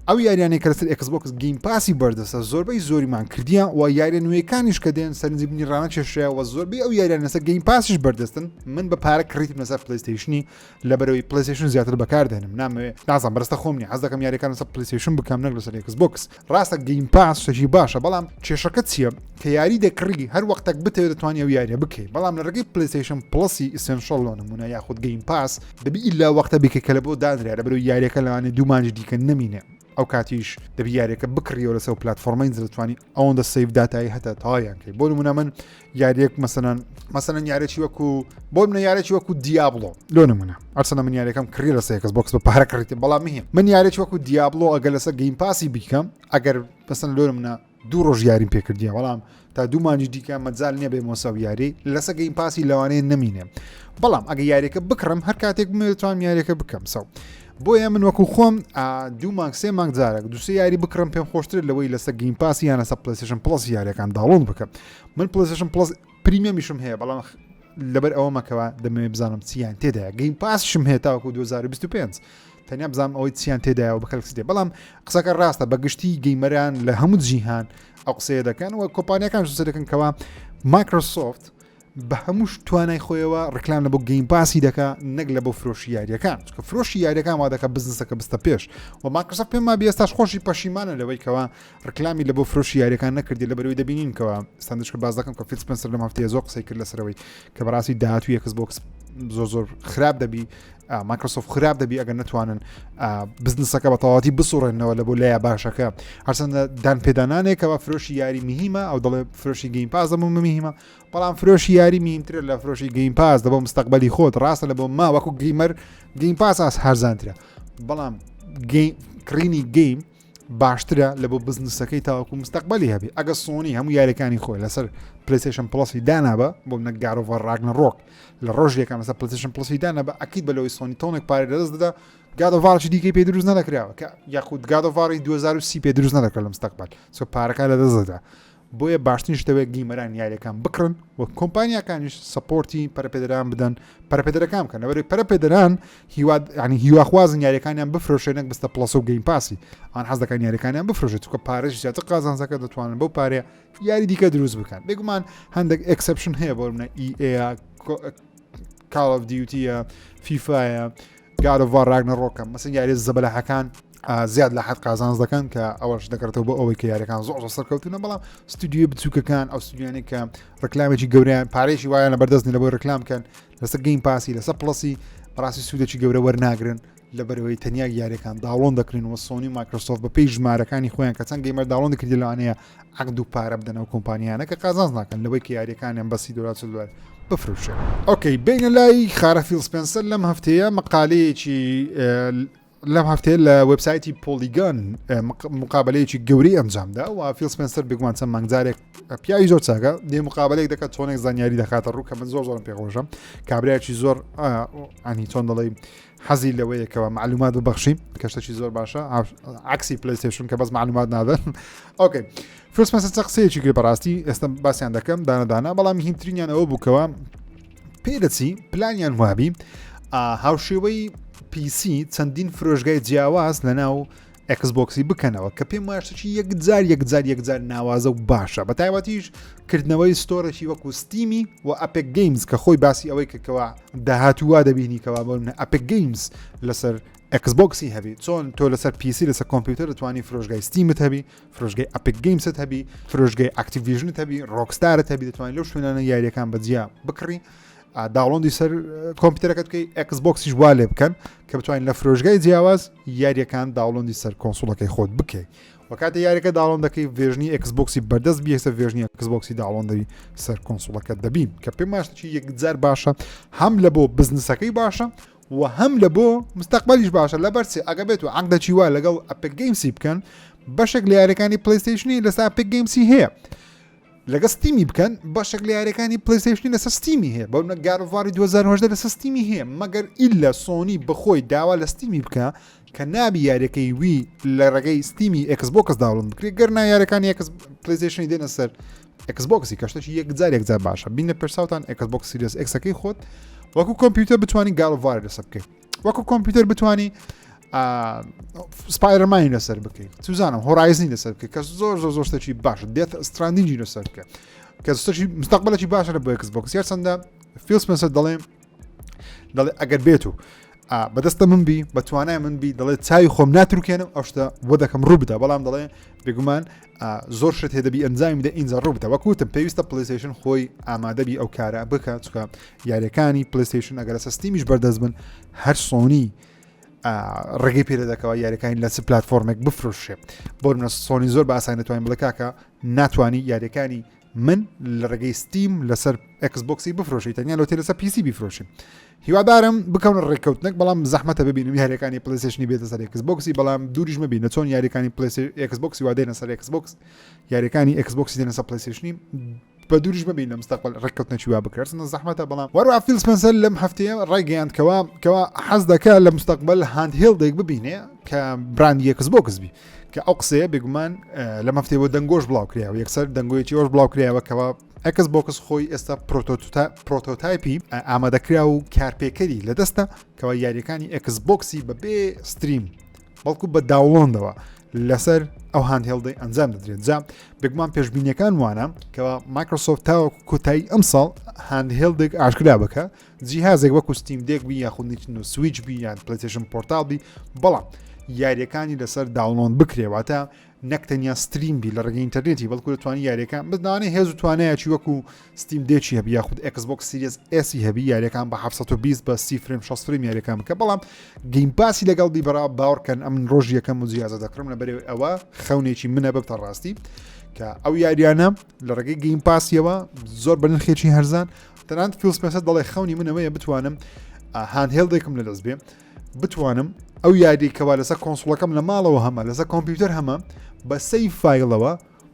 ئەو یاریانەی کە لەسەر ئێکس بۆکس Game Pass ی بەردەستە زۆربەی زۆریمان کردیان و یاریە نوێیەکانیش کە دێن سەرنجی منی ڕانەکێشرا و زۆربەی ئەو یاریان لەسەر Game Pass یش بەردەستن من بە پارە کڕیتم لەسەر پلیستیشنی لەبەرەوەی پلیستیشن زیاتر بەکاردێنم نامەوێ نازانم بەرستە خۆم نیە حەز دەکەم یاریەکان لەسەر پلیستیشن بکەم نەک لەسەر ئێکس بۆکس ڕاستە Game Pass شتێکی باشە بەڵام کێشەکە چییە کە یاری دەکڕی هەر وەختێک بتەوێت دەتوانانی ئەو یاریە بکەی بەڵام لە ڕێگەی پلیستیشن Plus ی Essential لۆ نمونە یاخود Game Pass دەبی ئیلا وەختە بیکە کە لە بۆ دانرا لەبەرەوەی یاریەکە لەوانەیە دوو مانگی دیکە نەمینێ ئەو کاتیش دەبی یاریەکە بکڕیەوە لەسەر پلتفۆرمەی دەتوانی ئەوەندە save data ی هەتا تەواویان کەی بۆ نمونە من یاریەک مەسەلەن مەسەلەن یارێکی وەکو بۆ منە یارێکی وەکو دیابلۆ لۆ نمونە ئەرسەنە من یاریەکەم کڕی لەسەر ئێکس بۆکس بە پارە کڕیتم بەڵام مهم من یارێکی وەکو دیابلۆ ئەگەر لەسەر Game Pass ی بیکەم ئەگەر مەسەلەن لۆ نمونە دوو ڕۆژ یاریم پێکردیە بەڵام تا دوو مانگی دیکە مەجال نییە بێمەوە سەر یاری لەسە Game Pass ی لەوانەیە نەمینێ بەڵام ئەگە یاریەکە بکڕم هەر کاتێک بمەوێت یاریەکە بکەم so بۆیە من وەکو خۆم دوو مانگ سێ مانگ جارێک دوسێ یاری بکڕم پێم خۆشتر لەوەی لەسەر Game Pass ی یان لەسەر پلیستیشن Plus یاریەکان download بکەم من پلیستیشن Plus Premium یشم هەیە بەڵام لەبەر ئەوە مەکەوە دەمەوێت بزانم چیان تێدایە Game Pass یشم هەیە تاوەکو 2025 تەنیا بزانم ئەوەی چیان تێدایە و بەکەلک دێ بەڵام قسەکە ڕاستە بە گشتی gamer ان لە هەموو جیهان ئەو قسەیە دەکەن و کۆمپانیەکان قسە دەکەن کەوا مایکرۆسۆفت بە هەمووش توانای خۆیەوە ڕکلام لە بۆ Game Pass ی دەکا نەک لە بۆ فرۆشی یاریەکان چکە فرۆشی یاریەکان وا دەکە بزنسەکە بستە پێش و مایکرۆسۆفت پێم ما ئێستاش خۆشی پەشیمانە لەوەی کەوا ڕکلامی لە بۆ فرۆشی یاریەکان نەکردی لە بەرەوەی دەبینین کەوا ستاندشکە باز دەکەم کە فیل سپنسەر لەم هەفتەیە زۆر قسەی کرد لەسەرەوەی کە بەڕاستی داهاتوو ئێکس بۆکس زۆر زۆر خراپ دەبی مایکرۆسۆفت خراپ دەبی ئەگەر نەتوانن بزنسەکە بە تەواتی بسوڕێنەوە لە بۆ لایە باشەکە هەرچەندە دان پێدانانێکەوە فرۆشی یاری مهمە ئەو دەڵێ فرۆشی Game Pass دەبوو مهمە بەڵام فرۆشی یاری مهمترە لە فرۆشی Game Pass دەبۆ مستەقبلی خۆت ڕاستە لە بۆ ما وەکو gamer Game Pass ئاس هەرزانترە بەڵام کڕینی game باشترە لە بۆ بزنسەکەی تاوەکو مستەقبلی هەبێ ئەگە سۆنی هەموو یاریەکانی خۆی لەسەر PlayStation Plus ی دانابە بۆ منە God of War Ragnarok لە ڕۆژ یەکەم لەسەر PlayStation Plus ی دانابە ئەکید بە لەوەی سۆنی تۆنێک پارە لەدەست دەدا God of War ی دیکەی پێ دروست نەدەکراوە کە یاخود God of War ی 2030 پێ دروست نەدەکرا لە مستەقبل سۆ پارەکە لەدەست دەدا بۆیە باشترین شتەوە gamer ان یاریەکان بکڕن و کۆمپانیاکانیش support ی پەرەپێدەران بدەن پەرەپێدەرەکان بکەن لەبەرەوەی پەرەپێدەران هیوا ینی هیواخوازن یاریەکانیان بفرۆشێن نەک بستە Plus و Game Pass ی ئەوان حەز دەکەن یاریەکانیان بفرۆشێت چونکە پارەش زیاتر قازانجەکە دەتوانن بەو پارەیە یاری دیکە دروست بکەن بێگومان هەندێک exception هەیە بۆ منە EA Call of Duty ە فیفاە God of War Ragnarok ە مەسن یاری زەبەلاحەکان زیاد لە حەد قازانج دەکەن کە ئەوەش دەگەڕێتەوە بۆ ئەوەی کە یاریەکان زۆر زۆر سەرکەوتونە بەڵام ستودیۆی بچووکەکان ئەو ستودیانەی کە ڕکلامێکی گەوریان پارێکی وایە لە بەردەست لە بۆی ڕکلام بکەن لەسەر Game Pass ی لەسەر Plus ی بەڕاستی سوودێکی گەورە وەرناگرن لەبەرەوەی تەنیا یاریەکان download دەکرێن و سۆنی و مایکرۆسۆفت بە پێی ژمارەکانی خۆیان کە چەند gamer download کردی لەوانەیە عەقد و پارە بدەن ئەو کۆمپانیانە کە قازانج ناکەن لەوەی کە یاریەکانیان بە 30 دلار 40 دلار بفروشێ. okay بینە لای خارە فیل سپێنسەر لەم هەفتەیە مقالەیەکی لەم هەفتەیە لە وبسایتی Polygon مقابلەیەکی گەورەی ئەنجامدا و فیل سپێنسەر بێگومان چەند مانگجارێک پیاوی زۆر چاکە دێ مقابلەیەک دەکات چۆنێک زانیاری دەخاتە ڕوو کە من زۆر زۆرم پێخۆشم کابراایکی زۆر ئەنی چۆن دەڵێ حەزی لەوەیە کەوا معلومات ببەخشی کە شتێکی زۆر باشە عکسی PlayStation کە بەس معلومات نادەن okay فیل سپێنسەر چە قسەیەکی کرد بەڕاستی ئێستا باسییان دەکەم دانەدانا بەڵام هیمترینیان ئەوە بووکەوە پێ دەچی پلانیان وابی هاوشێوەی PC چەندین فرۆشگای جیاواز لە ناو Xbox ی بکەنەوە کە پێم وایە شتێکی یەکجار یەکجار یەکجار ناوازە و باشە بە تایبەتیش کردنەوەی store ێکی وەکو Steam ی و Epic Games کە خۆی باسی ئەوەی کردکەوە داهاتوو دەبینی کەوا بۆ Epic Games لەسەر Xbox ی هەبی چۆن تۆ لەسەر PC لەسەر کۆمپیوتەر دەتوانی فرۆشگای Steam ت هەبی فرۆشگای Epic Games ت هەبی فرۆشگای Activision ت هەبی Rockstar ت هەبی دەتوانانی لەو شوێنانە یاریەکان بەجیا بکڕی download ی سەر کۆمپیوتەرەکەت بکەی Xbox یش وا لێ بکەن کە بتوانین لە فرۆشگای جیاواز یاریەکان download ی سەر console ەکەی خۆت بکەیت و کاتێ یاریەکە download دەکەی version ی Xbox ی بەردەست بیێسە version ی Xbox ی download دەبی سەر console ەکە دەبین کە پێم واشتێکی یەکجار باشە هەم لە بۆ بزنسەکەی باشە و هەم لە بۆ مستەقبلیش باشە لەبەر چی ئەگە بێت و عەقدەکی وا لەگەڵ Epic Games ی بکەن بەشێک لە یاریەکانی PlayStation ی لەسەر Epic Games ی هەیە لەگە Steam ی بکەن بەشێک لە یاریەکانی PlayStation ی لەسەر Steam ی هەیە بەو God of War ی 2018 لەسەر Steam ی هەیە مەگەر ئیلا سۆنی بەخۆی داوا لە Steam ی بکە کە نابی یاریەکەی وی لە ڕێگەی Steam ی Xbox download بکرێت گەر نا یاریەکانی ئێکس PlayStation ی دێنە سەر Xbox ی کە شتێکی یەکجار یەکجار باشە بینە پێرساوتان Xbox Series X ەکەی خۆت وەکو کۆمپیوتەر بتوانانی God of War لەسەر بکەیت وەکو کۆمپیوتەر بتانی Spider-Man ی لەسەر بکەیت چزانم Horizon ی لەسەر بکەیت کە زۆر زۆر زۆر شتێکی باش Death Stranding ی لەسەر بکە کە شتێکی مستەقبلێکی باشە لە بۆ Xbox هەرچەندە فیل سپێنسەر دەڵێ دەڵێ ئەگەر بێت و بەدەستە من بی بە توانای من بی دەڵێ چاوی خۆم ناترکێنم ئەو شتە بۆ دەکەم ڕوو بدە بەڵام دەڵێ بێگومان زۆر شت هەیە دەبی ئەنجامی بدە ئینجا ڕوو بدە وەکوتم پێویستە PlayStation خۆی ئامادەبی ئەو کارە بکە چکە یاریەکانی PlayStation ئەگەر لەسەر Steam یش بەردەست بن هەر سۆنی ڕێگەی پێ دەکەوە یاریەکانی لە چ پلتفۆرمێک بفرۆشێ بۆ منە سۆنی زۆر بە ئاسانی دەتوانین بڵێ کاکە ناتوانانی یاریەکانی من لە ڕێگەی Steam لەسەر Xbox ی بفرۆشی تەنیا لەو لەسەر PC بیفرۆشیم هیوادارم بکەون ڕێککەوتنێک بەڵام زەحمەتە ببینم یاریەکانی PlayStation ی بێتە سەر Xbox ی بەڵام دووریش مەبینە چۆن یاریەکانی Xbox ی وادێنە سەر Xbox یاریەکانی Xbox ی دێنە سەر PlayStation ی بە دووریش مەبین لە مستەقبل ڕێککەوتنێکی وا بکرێت زەحمەتە بەڵام وەروە فیل سپێنسەر لەم هەفتەیە ڕایگەیاند کەوا کەوا حەز دەکا لە مستەقبل handheld ێک ببینێ کە brand ی Xbox بی کە ئەو قسەیە بێگومان لەم هەفتەیە بۆ دەنگۆش بڵاو کرایەوە یەکسەر دەنگۆیەکی ئەوش بڵاو کرایەوە کەوا Xbox خۆی ئێستا prototype ی ئامادەکرا و کارپێکەری لەدەستە کەوا یاریەکانی Xbox ی بەبێ stream بەڵکو بە download ەوە لەسەر ئەو handheld ەی ئەنجام دەدرێت جا بێگومان پێشبینیەکان وانە کەوا مایکرۆسۆفت تاوەکو کۆتایی ئەمساڵ handheld ێک ئاشکرا بکە جیهازێک وەکو Steam Deck بی یاخود Nintendo Switch بی یان PlayStation Portal بی بەڵام یاریەکانی لەسەر download بکرێ واتە نەک تەنیا stream بی لە ڕێگەی ئینتەرنێتی بەڵکو دەتوانی یاریەکان بزانێ هێز و توانایەکی وەکو Steam Deck ی هەبی یاخود Xbox Series S ی هەبی یاریەکان بە 720 بە 30 frame 60 frame یاریەکان بکە بەڵام Game Pass ی لەگەڵ بی بەڕا باوەڕکەن ئەمن ڕۆژی یەکەم و جیازە دەکڕم لە بەرەوەی ئەوە خەونێکی منە ببتە ڕاستی کە ئەو یاریانە لە ڕێگەی Game Pass یەوە زۆر بە نرخێکی هەرزان تەنانەت فیل سپێنسەر دەڵێ خەونی منەوەیە بتوانم handheld ێکم لە دەست بێ بتوانم ئەو یاری کەوا لەسەر console ەکەم لە ماڵەوە هەمە لەسەر کۆمپیوتەر هەمە بە save file ەوە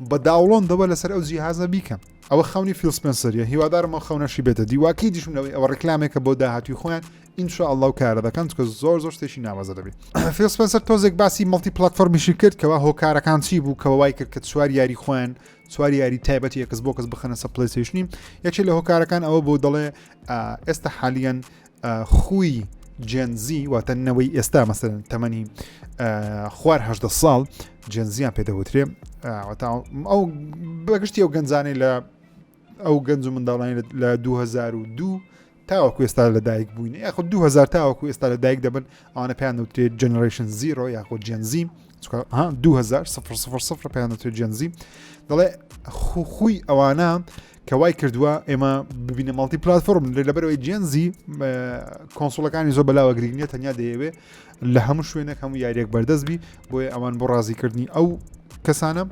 بە download ەوە لەسەر ئەو جیهازە بیکەم ئەوە خەونی فیل سپێنسەریە هیوادارم ئەو خەونەشی بێتە دیواکی دیشم لەوەی ئەوە ڕیکلامێکە بۆ داهاتوی خۆیان ان شاء الله و کارە دەکەن چکە زۆر زۆر شتێکی ناوازە دەبێت فیل سپێنسەر تۆزێک باسی multi platform یشی کرد کەوا هۆکارەکان چی بوو کەەوە وای کرد کە چوار یاری خۆیان چوار یاری تایبەتی ئێکس بۆکس بخەنە سە پلیستیشنی یەکێ لە هۆکارەکان ئەوە بۆ دەڵێ ئێستا حالیان خوی Gen Z واتە نەوەی ئێستا مەسەرەن تەمەنی خوار هەدە ساڵ Gen Z یان پێدەوترێ ئەو بەگشتی ئەو گەنجانەی لە ئەو گەنج و منداڵانی لە 2002 تاوەکو ئێستا لە دایک بووین یاخود 2000 تاوەکو ئێستا لە دایک دەبن ئەوانە پێیان دەوترێت Generation Zero یاخود Gen Z 2000 0 پێیان دەوترێت Gen Z دەڵێ خوی ئەوانە کە وای کردووە ئێمە ببینە multi platform لە لەبەرەوەی Gen Z console ەکانی زۆر بەلاوە گرنگ نیە تەنیا دەیەوێ لە هەموو شوێنێک هەموو یاریەک بەردەست بی بۆیە ئەوان بۆ ڕازیکردنی ئەو کەسانە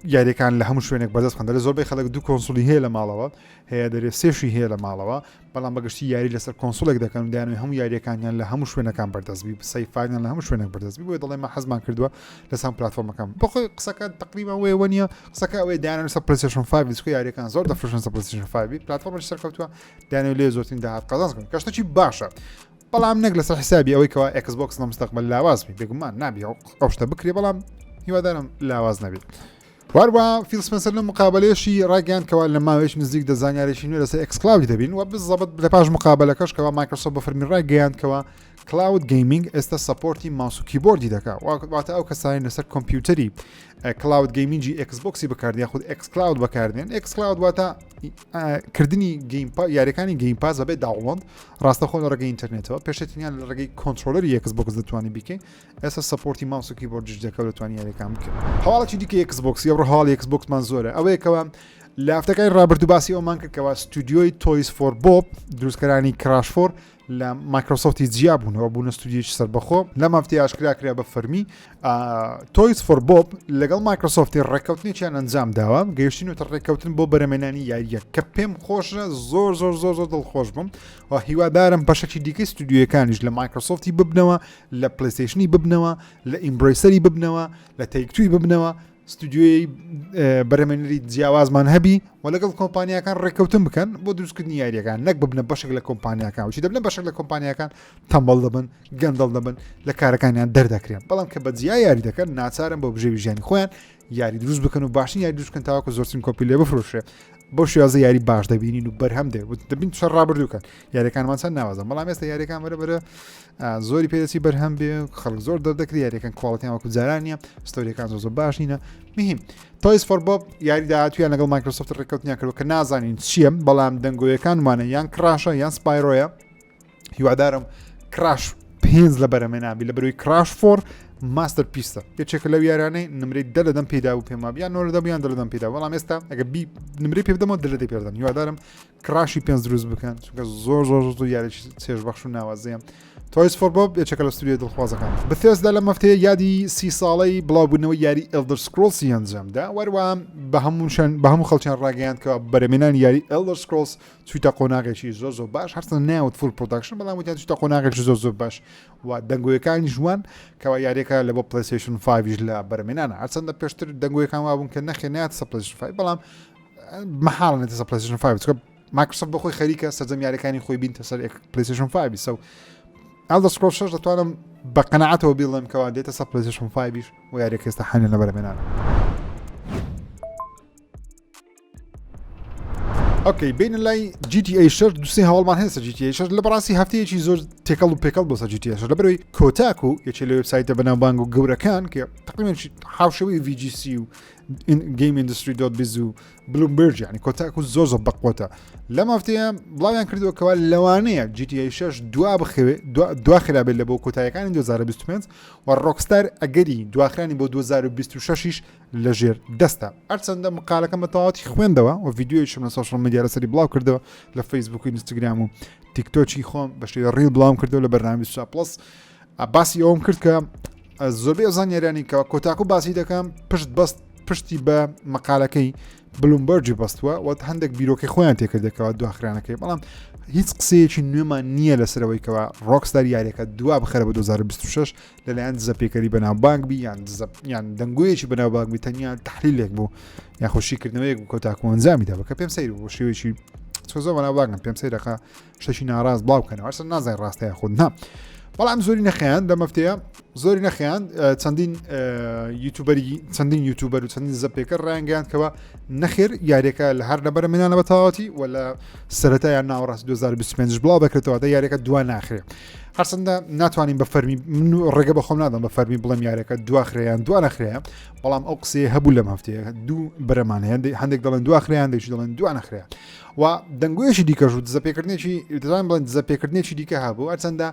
یاریەکان لە هەموو شوێنێک بەدەست خەن دەێ زۆربەی خەڵک دوو console ی هەیە لە ماڵەوە هەیە دەرێ سێشی هەیە لە ماڵەوە بەڵام بەگشتی یاری لەسەر console ێک دەکەن و دەیانەوێت هەموو یاریەکانیان لە هەموو شوێنەکان بەردەست بی save file یان لە هەموو شوێنێک بەردەست بی بۆیە دەڵێن مە حەزمان کردووە لەسەر پلاتفۆرمەکان بەخۆی قسەکە تقریبا وێوە نییە قسەکە ئەوەیە دەیانەوێت لەسەر پلیستیشن 5 چونکە یاریەکان زۆر دەفرۆشن لەسەر پلیستیشن 5 پلاتفۆرمێکی سەرکەوتووە دەیانەوێت لێ زۆرترین داهات قازانج بکەن کە شتێکی باشە بەڵام نەک لەسەر حسابی ئەوەی کەوا ئێکس بۆکس لە مستەقبل لاواز بی بێگومان نابی ئەو شتە بکرێ بەڵام هیوادارم لاواز نەبێت هەروەها فیل سپێنسەر لەم مقابلەیەشی ڕاگەیاند کەوا لە ماوەیەکی نزیک دە زانیاریی نوێ لەسەر xCloud ی دەبین و بزەبت لە پاش مقابلەکەش کەوا مایکرۆسۆفت بە فەرمی ڕایگەیاند کەوا cloud gaming ئێستا support ی ماوس و کیبۆردی دەکا واتە ئەو کەسانی لەسەر کۆمپیوتەری cloud gaming ی ئێکس بۆکسی بەکاردێن یاخود xCloud بەکاردێن xCloud واتە کردنی Game یاریەکانی Game Pass بەبێ download ڕاستەخۆ لە ڕێگەی ئینتەرنێتەوە پێشتریان لە ڕێگەی controller ی ئێکس بۆکس دەتوانانی بیکەین ئێستا support ی ماوس و کیبۆردیش دەکەوت دەتوانانی یاریەکان بکەن هەواڵێکی دیکە ئێکس بۆکس ئەمڕۆ هەواڵی ئێکس بۆکسمان زۆرە ئەوەیەکەوە لە هەفتەکانی ڕابردوو باسی ئەومان کرد کەوا ستودیۆی Toys for Bob دروستکەرانی Crash Four لە مایکرۆسۆفتی جیا بوونەوە بوونە ستودیۆی سەربەخۆ لەم هەفتەی ئاشکرا کرا بە فەرمی Toys for Bob لەگەڵ مایکرۆسۆفتی ڕێککەوتنێکیان ئەنجام داوە گەیشتینەتە ڕێککەوتن بۆ بەرەمێنانی یاریە کە پێم خۆشە زۆر زۆر زۆر زۆر دڵخۆش بووم و هیوادارم بەشێکی دیکەی ستودیۆیەکانیش لە مایکرۆسۆفتی ببنەوە لە پلیستیشنی ببنەوە لە Embracer ی ببنەوە لە Take-Two ی ببنەوە ستودیۆی بەرەمێنەری جیاوازمان هەبی و لەگەڵ کۆمپانیاکان ڕێککەوتن بکەن بۆ دروستکردنی یاریەکان نەک ببنە بەشێک لە کۆمپانیاکان وچی دەبنە بەشێک لە کۆمپانیاکان تەمبەڵ دەبن گەندەڵ دەبن لە کارەکانیان دەردەکرێن بەڵام کە بە جیا یاری دەکەن ناچارن بۆ بژێوی ژیانی خۆیان یاری دروست بکەن و باشترین یاری دروست بکەن تاوەکو زۆرترین کۆپی لێ بفرۆشرێ بەو شێوازە یاری باش دەبینین و بەرهەم دێ دەبین چەند ڕابردووکەن یاریەکانمان چەند ناوازە بەڵام ئێستا یاریەکان بەرە بەرە زۆری پێدەچی بەرهەم بێ خەڵک زۆر دەردەکری یاریەکان quality یان وەکو جاران نییە story ەکان زۆر زۆر باش نینە مهم Toys for Bob یاری داهاتویان لەگەڵ مایکرۆسۆفت ڕێککەوتنیان کردوە کە نازانین چییە بەڵام دەنگۆیەکانمانە یان Crash ە یان Spyro یە هیوادارم Crash پێنج لە بەرەمێنابی لە بەروی Crash Four masterpiece ە یەکێکە لەو یارانەی نمرەی دە لەدەم پێدا و پێما بیان نۆ لەدەم یان دە لەدەم پێدا بەڵام ئێستا ئەگە بی نمرەی پێ بدەمەوە دە لەدەی پێدەم هیوادارم Crash ی پێنج دروست بکەن چونکە زۆر زۆر زۆر یاریی چێژبەخش و ناوازەیە Toys for Bob یەکێکە لە ستودیۆ دڵخوازەکان. Bethesda لەم هەفتەیە یادی سی ساڵەی بڵاوبوونەوەی یاری Elder Scrolls ی ئەنجامدا وەروە بە هەموو شەن بە هەموو خەڵکیان ڕاگەیاند کە بەرەمێنانی یاری Elder Scrolls چوویتە قۆناغێکی زۆر زۆر باش هەرچەند ناوت full production بەڵام وتیان چوویتە قۆناغێکی زۆر زۆر باش و دەنگۆیەکانی ژوان کەوا یاریەکە لە بۆ پلیستیشن 5 لە بەرەمێنانە هەرچەندە پێشتر دەنگۆیەکان وابوون کە نەخێ نات سە پلیستیشن 5 بەڵام مەحاڵە نێتە سەر پلیستیشن 5 چونکە مایکرۆسۆفت بەخۆی خەریکە سەرجەم یاریەکانی خۆی بینتە سەر پلیستیشن 5 سەو Elder Scrolls 6 دەتوانم بە قەناعەتەوە بیڵێم کەوا دێتە سەر پلیستیشن 5 و یاریەکە ئێستا حانیان لە بەرەمێنانە okay بینە لای GTA 6 دوسێ هەواڵمان هەیە سەر GTA 6 لە بەڕاستی هەفتەیەکی زۆر تێکەڵ و پێکەڵ بۆ سەر GTA 6 لە بەرەوەی Kotaku یەکێ لە وێبسایتە بەناوبانگ و گەورەکان کە تقریبا هاوشێوەی VGC و Game Industry dot biz و بلومبرج یعنی کۆتاکو زۆر زۆر بەقوتە لەم هەفتەیە بڵاویان کردووە کەوا لەوانەیە GTA 6 دوا بخەوێ دوا خرابێت لە بۆ کۆتایەکانی 2025 و ڕۆکستار ئەگەری دواخرانی بۆ 2026 لەژێر دەستە هەرچەندە مقالەکەم بە تەواوەتی خوێندەوە و ڤیدیۆیشم لە social media لەسەری بڵاو کردەوە لە فەیسبوک و ئینستاگرام و تیکتۆکی خۆم بە شێوە reel بڵاوم کردەوە لە بەرنامەی 24 پڵەس باسی ئەوم کرد کە زۆربەی ئەو زانیاریانی کە کۆتاکو باسی دەکەم پشت بەست پشتی بە مقالەکەی بلومبەرجی بەستووە وە هەندێک بیرۆکەی خۆیان تێکردێکەوە دواخرانەکەی بەڵام هیچ قسەیەکی نوێمان نییە لەسەرەوەی کەەوە ڕۆکستار یاریەکە دوا بخەرە بە 2026 لەلایەن دزەپێکەری بەناوبانگ بی یان دزە یان دەنگۆیەکی بەناوبانگ بی تەنیا تحلیلێک بوو یاخۆ شیکردنەوەیەک بوو کۆتاکو ئەنجامی دا بە کە پێم سەیر بوو شێوەیەکی چۆ زۆر بەناوبانگم پێم سەیرەکە شتێکی ناڕاست بڵاو بکەنەوە هەرچەند نازانین ڕاستە یاخود نا بەڵام زۆری نەخیان لە مەفتەیە زۆری نەخیان چەندین یوتوبەری چەندین یوتوبەر و چەندین زەپێکە ڕایانگەیان کەەوە نەخێر یاریەکە لە هەر لەبەرە منانە بە تەواوەتی و لە سەرەتا یان ناوەڕاست 2025 بڵاو دەکرێتەوە دە یاریەکە دوا ناخرێ هەرچەندە ناتوانین بە فەرمی من ڕێگە بە خۆم نادەم بە فەرمی بڵێم یاریەکە دواخرێیان دوا نەخرێ بەڵام ئەو قسەیە هەبوو لەم هەفتەیە دوو بەرەمان هەندێک هەندێک دەڵێن دواخریان دەیش دەڵێن دوا نەخرێ و دەنگۆیەکی دیکەش و دزەپێکردنێکی دەتوانین بڵێن دزەپێکردنێکی دیکە هەبوو هەرچەندە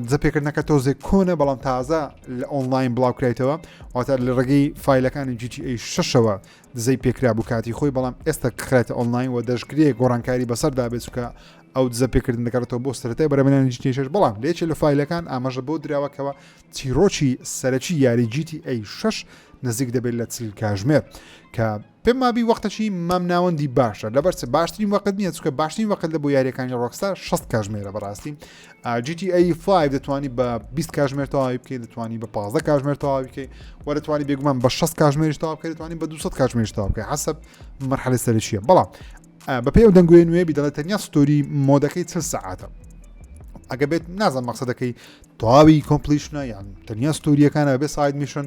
دزەپێکردنەکە تۆزێک کۆنە بەڵام تازە لە ئۆنلاین بڵاو کرایتەوە واتە لە ڕێگەی فایلەکانی GTA شەشەوە دزەی پێکرا بوو کاتی خۆی بەڵام ئێستا خرایتە ئۆنلاین و دەشکرێ گۆڕانکاری بەسەردا بێت چونکە ئەو دزە پێکردن دەگەڕێتەوە بۆ سەرەتای بەرەمێنانی GTA 6 بەڵام لە یەکێ لە فایلەکان ئاماژە بۆ دراوە کەەوە چیرۆکی سەرەکی یاری GTA 6 نزیک دەبێت لە 40 کاژمێر کە پێم وابی وەختەکی مامناوەندی باشە لەبەر چ باشترین وەخت نییە چونکە باشترین وەخت لە بۆ یاریەکانی ڕۆکستار 60 کاژمێرە بەڕاستی GTA 5 دەتوانی بە 20 کاژمێر تەواوی بکەیت دەتوانی بە 15 کاژمێر تەواوی بکەیت و دەتوانی بێگومان بە 60 کاژمێریش تەواو بکەیت دەتوانی بە 200 کاژمێریش تەواو بکەیت حەسەب مەرحەلە سەرەکیە بەڵام بە پێی ئەو دەنگۆیە نوێ بی دەڵێت تەنیا story mode ەکەی 40 سەعاتە ئەگە بێت نازانم مەقسەدەکەی تەواوی completion ە یان تەنیا story یەکانە بێ side mission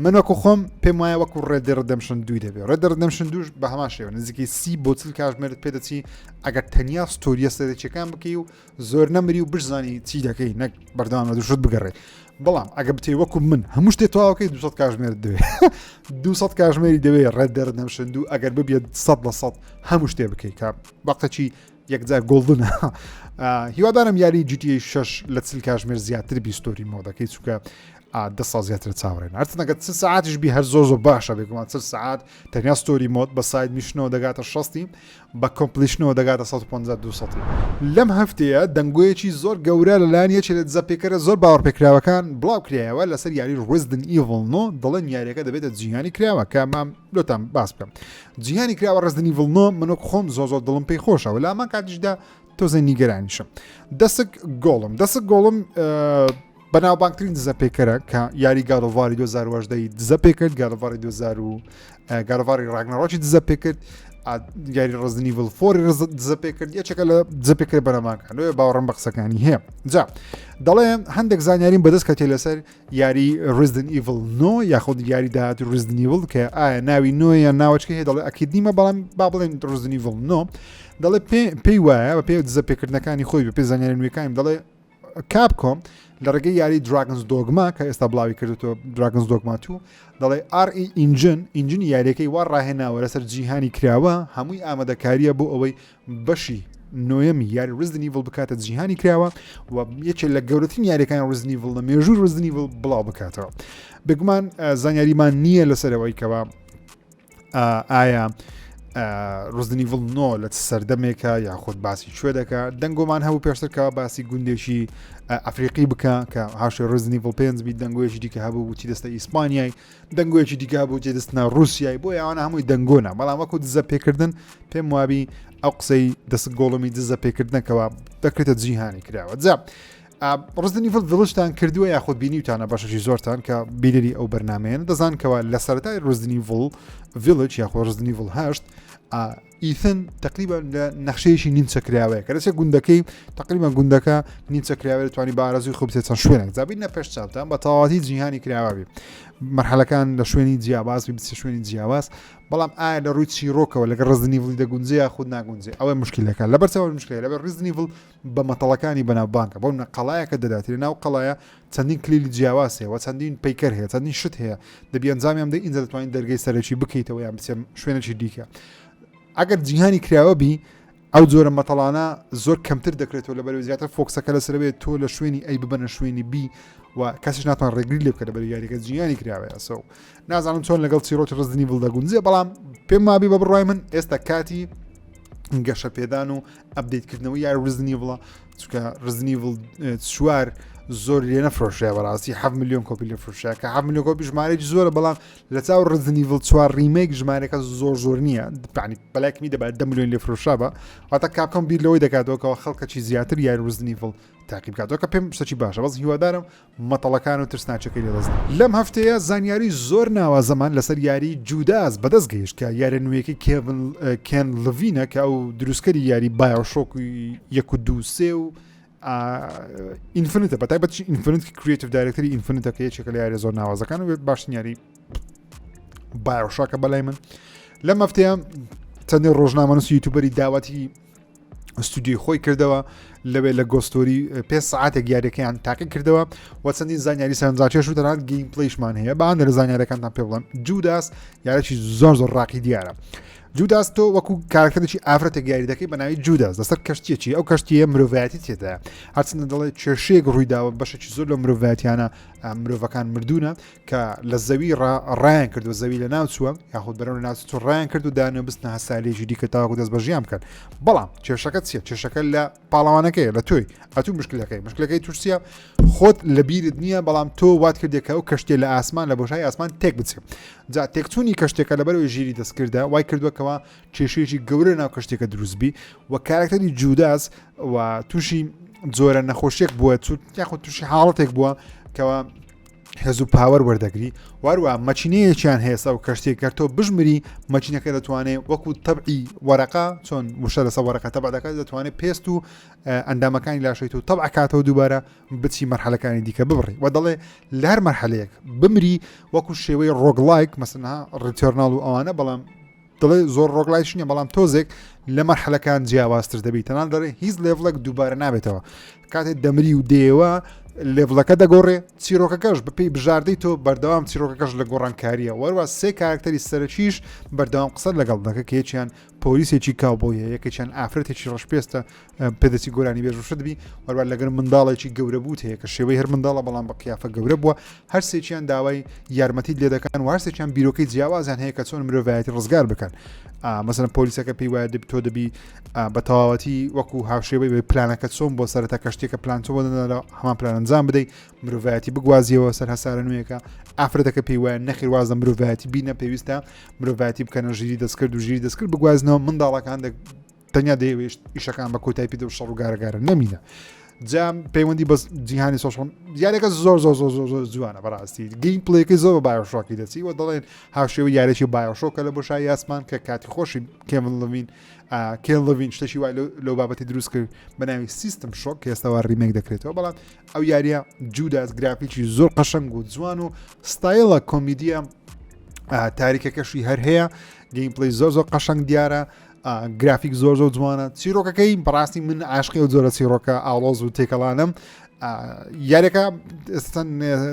من وەکو خۆم پێم وایە وەکو Red Dead Redemption دووی دەبێ Red Dead Redemption دووش بە هەمان شێوە نزیکەی سی بۆ چل کاژمێرت پێدەچی ئەگەر تەنیا story یە سەرەکیەکان بکەی و زۆر نەمری و بشزانی چی دەکەی نەک بەردەوام لە دوشت بگەڕێ بەڵام ئەگە بتێ وەکو من هەموو شتێ تەواوکەی 200 کاژمێر دەوێ 200 کاژمێری دەوێ Red Dead Redemption دوو ئەگەر ببێت 100 لە 100 هەموو شتێ بکەیت کە وەختەکی یەکجار golden ە هیوادارم یاری GTA 6 لە چل کاژمێر زیاتر بی story mode ەکەی چونکە دە ساڵ زیاتر چاوەڕێن هەرچەندەگە چ ساعتیش بی هەر زۆر زۆر باشە بێگومان چل ساعت تەنیا story mode بە side mission ەوە دەگاتە شەستی بە completion ەوە دەگاتە 150 200 لەم هەفتەیە دەنگۆیەکی زۆر گەورە لەلایەن یەکێ لە دزەپێکەرە زۆر باوەڕپێکراوەکان بڵاو کرایەوە لەسەر یاری Resident Evil 9 دەڵێن یاریەکە دەبێتە جیهانی کراوە کە مام لۆتان باس بکەم جیهانی کراوە Resident Evil 9 من وەک خۆم زۆر زۆر دڵم پێی خۆشە و لامان کاتیشدا تۆزە نیگەرانیشم دەسک گۆڵم دەسک گۆڵم بەناوبانگترین دزە پێکەرە کە یاری God of War ی 2018 دزە پێکرد God of War ی 2000 و God of War ی Ragnarok ی دزە پێکرد یاری Resident Evil four ی دزە پێکرد یەکێکە لە دزە پێکرد بەناوبانگەکان لۆیە باوەڕم بە قسەکانی هەیە جا دەڵێ هەندێک زانیاریم بەدەست کەتێ لەسەر یاری Resident Evil 9 یاخود یاری داهات Resident Evil کە ئایا ناوی نۆ یان ناوەچکە هەیە دەڵێ ئەکید نیمە بەڵام با بڵێن Resident Evil 9 دەڵێ پێی وایە بە پێ دزە پێکردنەکانی خۆی بە پێ زانیاری نوێەکانی دەڵێ Capcom لە ڕێگەی یاری Dragon's Dogma کە ئێستا بڵاوی کردێتەوە Dragon's Dogma 2 دەڵێ RE Engine engine ی یاریەکەی وا ڕاهێناوە لەسەر جیهانی کراوە هەمووی ئامادەکاریە بۆ ئەوەی بەشی نۆیەمی یاری Resident Evil بکاتە جیهانی کراوە و یەکێک لە گەورەترین یاریەکان Resident Evil لە مێژوو Resident Evil بڵاو بکاتەوە بێگومان زانیاریمان نییە لەسەرەوەی کەوا ئایا Resident Evil 9 لە سەردەمێکە یاخود باسی کوێ دەکە دەنگۆمان هەبوو پێشتر کە باسی گوندێکی ئەفریقی بکە کە هاشێ Resident Evil 5 بی دەنگۆیەکی دیکە هەبوو وتی دەستە ئیسپانیای دەنگۆیەکی دیکە هەبوو جێ دەستنا ڕووسیای بۆ یاوانە هەمووی دەنگۆنە بەڵام وەکو دزە پێکردن پێم وابی ئەو قسەی دەست گۆڵمی دزە پێکردنەکەەوە دەکرێتە جیهانی کراوە جا Resident Evil Village تان کردووە یاخود بینیوتانە بەشەکی زۆرتان کە بینەری ئەو بەرنمەیەن دەزان کەەوە لە سەرەتای Resident Evil Village یاخۆ Resident Evil هەشت. ئیثن تقریبا لە نەخشەیەکی نیمچە کراوەیە کە دەچێت گوندەکەی تقریبا گوندەکە نیمچە کراوە دەتوانانی بە ئارەزووی خۆ بچێت چەند شوێنێک جابین نە پێش چاوتان بە تەواوەتی جیهانی کراوە بێ مەرحەلەکان لە شوێنی جیاواز بی بچێ شوێنی جیاواز بەڵام ئایا لە ڕووی چیرۆکەوە لەگەڵ Resident Evil ی دەگونجێ یاخود ناگونجێ ئەوە مشکلەکە لەبەر چاوە مشکلە لەبەر Resident Evil بە مەتەڵەکانی بەناوبانگە بۆ نە قەڵایەکە دەدات لە ناو قەڵایە چەندین کلیلی جیاواز هەیە و چەندین پەیکەر هەیە چەندین شت هەیە دەبی ئەنجامیان بدەی ئینجا دەتوانین دەرگەی سەرەکی بکەیتەوە یان بچێ شوێنێکی دیکە ئەگەر جیهانی کراوە بی ئەو جۆرە مەتەڵانە زۆر کەمتر دەکرێتەوە لەبەر زیاتر focus ەکە لەسەر بێت تۆ لە شوێنی A ببەنە شوێنی B و کەسیش ناتوان ڕێگری لێ بکە لەبەر یاریەکە جیهانی کراوەیە so نازانم چۆن لەگەڵ چیرۆکی Resident Evil دەگونجێ بەڵام پێم وابی بە بڕای من ئێستا کاتی گەشەپێدان و update کردنەوەی یاری Resident Evil ە چونکە Resident Evil چوار زۆر لێ نەفرۆشێ بەڕاستی 7 میلیۆن کۆپی لە فرۆشە کە 7 میلیۆن کۆپی ژمارەی زۆرە بەڵام لە چاو Resident Evil چوار remake ژمارەکە زۆر زۆر نییە پانی بەلایکمی دەبات 10 میلیۆن لێ فرۆشا بە واتە Capcom بیر لەوەی دەکاتەوە کەەوە خەڵکەکی زیاتر یاری Resident Evil تاقی بکاتەوە کە پێم شتێکی باشە بەس هیوادارم مەتەڵەکان و ترسناکەکەی لەدەست لەم هەفتەیە زانیاری زۆر ناوازەمان لەسەر یاری Judas بەدەست گەیشت کە یارە نوێیەکەی کێڤن کێن لڤینە کە ئەو دروستکەری یاری BioShock یەک و دوو سێ و Infinite ە بە تایبەت Infinite creative director ی Infinite ە کە یەکێکە لە یاری زۆر ناوازەکان و باشترین یاری BioShock ە بەلای من لەم هەفتەیە چەندین ڕۆژنامەنووس YouTuber ی داواتی ستودیۆی خۆی کردەوە لەوێ لە گۆستۆری پێ سعاتێک یاریەکەیان تاقی کردەوە و چەندین زانیاری سەرنجاکێش و تەنانەت gameplay شمان هەیە بە ئەندە لە زانیارەکانتان پێ بڵێم Judas یارێکی زۆر زۆر ڕاقی دیارە Judas تۆ وەکو کارکتەرێکی ئافرەتێک یاری دەکەی بە ناوی Judas لەسەر کەشتیەکی ئەو کەشتیە مرۆڤایەتی تێدایە هەرچەندە دەڵێ کێشەیەک ڕوویداوە بەشێکی زۆر لە مرۆڤایەتیانە مرۆڤەکان مردوونە کە لە زەوی ڕایان کردو زەوی لە ناوچووە یاخود بەرەو لە ناوچوو ڕایان کرد و دانە بستنە هەسارێکی دیکە تاوەکو دەست بە ژیان بکەن بەڵام کێشەکە چییە کێشەکە لە پاڵەوانەکەی لە تۆی ئەتوو مشکلەکەی مشکلەکەی تورسیە خۆت لە بیرت نییە بەڵام تۆ وات کردێکە ئەو کەشتێ لە ئاسمان لە بۆشای ئاسمان تێک بچێت جا تێکچوونی کەشتێکە لەبەرەوەی ژیری دەستکردە وای کردووەکەەوە کێشەیەکی گەورە ناو کەشتێکە دروستبی و کارکتەری Judas و تووشی جۆرە نەخۆشیێک بووە یاخود تووشی حاڵەتێک بووە کەەوە هێز و power وەردەگری واروە مەچینەیەکیان هەیە سەو کەشتێک گەر تۆ بژمری مەچینەکە دەتوانێت وەکو تەبعی وەرەقە چۆن وشە لەسە وەرەقە تەبع دەکات دەتوانێت پێست و ئەندامەکانی لاشەی تۆ تەبع کاتەوە دووبارە بچی مەرحەلەکانی دیکە ببڕی و دەڵێ لە هەر مەرحەلەیەک بمری وەکو شێوەی roguelike مەسەنها Returnal و ئەوانە بەڵام دەڵێ زۆر roguelike ش نییە بەڵام تۆزێک لە مەرحەلەکان جیاوازتر دەبی تەنان دەڵێ هیچ level ێک دووبارە نابێتەوە کاتێک دەمری و دێوە level ەکە دەگۆڕێ چیرۆکەکەش بەپێی بژاردەی تۆ بەردەوام چیرۆکەکەش لە گۆڕانکاریە وەروە سێ کارکتەری سەرەکیش بەردەوام قسە لەگەڵ دەکە کێچیان پۆلیسێکی کاوبۆیە یەکێکیان ئافرەتێکی ڕەشپێستە پێدەچی گۆرانی بێژ شت بی وەروە لەگەر منداڵێکی گەورە بووت هەیە کە شێوەی هەر منداڵە بەڵام بە قیافە گەورە بووە هەرسێکیان داوای یارمەتیت لێ دەکەن و هەرسێکیان بیرۆکەی جیاوازیان هەیە کە چۆن مرۆڤایەتی ڕزگار بکەن مەسەلەن پۆلیسەکە پێی وایە دەبی تۆ دەبی بە تەواوەتی وەکو هاوشێوەی بێ پلانەکە چۆن بۆ سەرەتا کەشتێکە پلان چۆن بۆ دەنەرە هەمان پلان ئەنجام بدەیت مرۆڤایەتی بگوازیەوە سەر هەسارە نوێیەکە ئافرەتەکە پێی وایە نەخیر واز لە مرۆڤایەتی بینە پێویستە مرۆڤایەتی بکەنە ژیری دەستکرد و ژیری دەستکرد بگوازنەوە منداڵەکان تەنیا دەیەوێت ئیشەکان بە کۆتای پێ و شەڕ و گارەگارە نەمینە جا پەیوەندی بەس جیهانی social یارەکە زۆر زۆر زۆر زۆر زۆر جوانە بەڕاستی gameplay ەکەی زۆر بە BioShock ی دەچی و دەڵێن هاوشێوە یارێکی BioShock ە لە بۆشای ئاسمان کە کاتی خۆشی کێڤن لڤین کێن لڤین شتێکی وای لەو بابەتی دروست کرد بە ناوی System Shock کە ئێستاوا remake دەکرێتەوە بەڵام ئەو یاریە Judas گرافیکی زۆر قەشەنگ و جوان و ستایلە کۆمیدیە تاریکەکەشی هەر هەیە gameplay زۆر زۆر قەشەنگ دیارە گرافیک زۆر زۆر جوانە چیرۆکەکەی بەڕاستی من عاشقی و جۆرە چیرۆکە ئاڵۆز و تێکەڵانم یاریەکە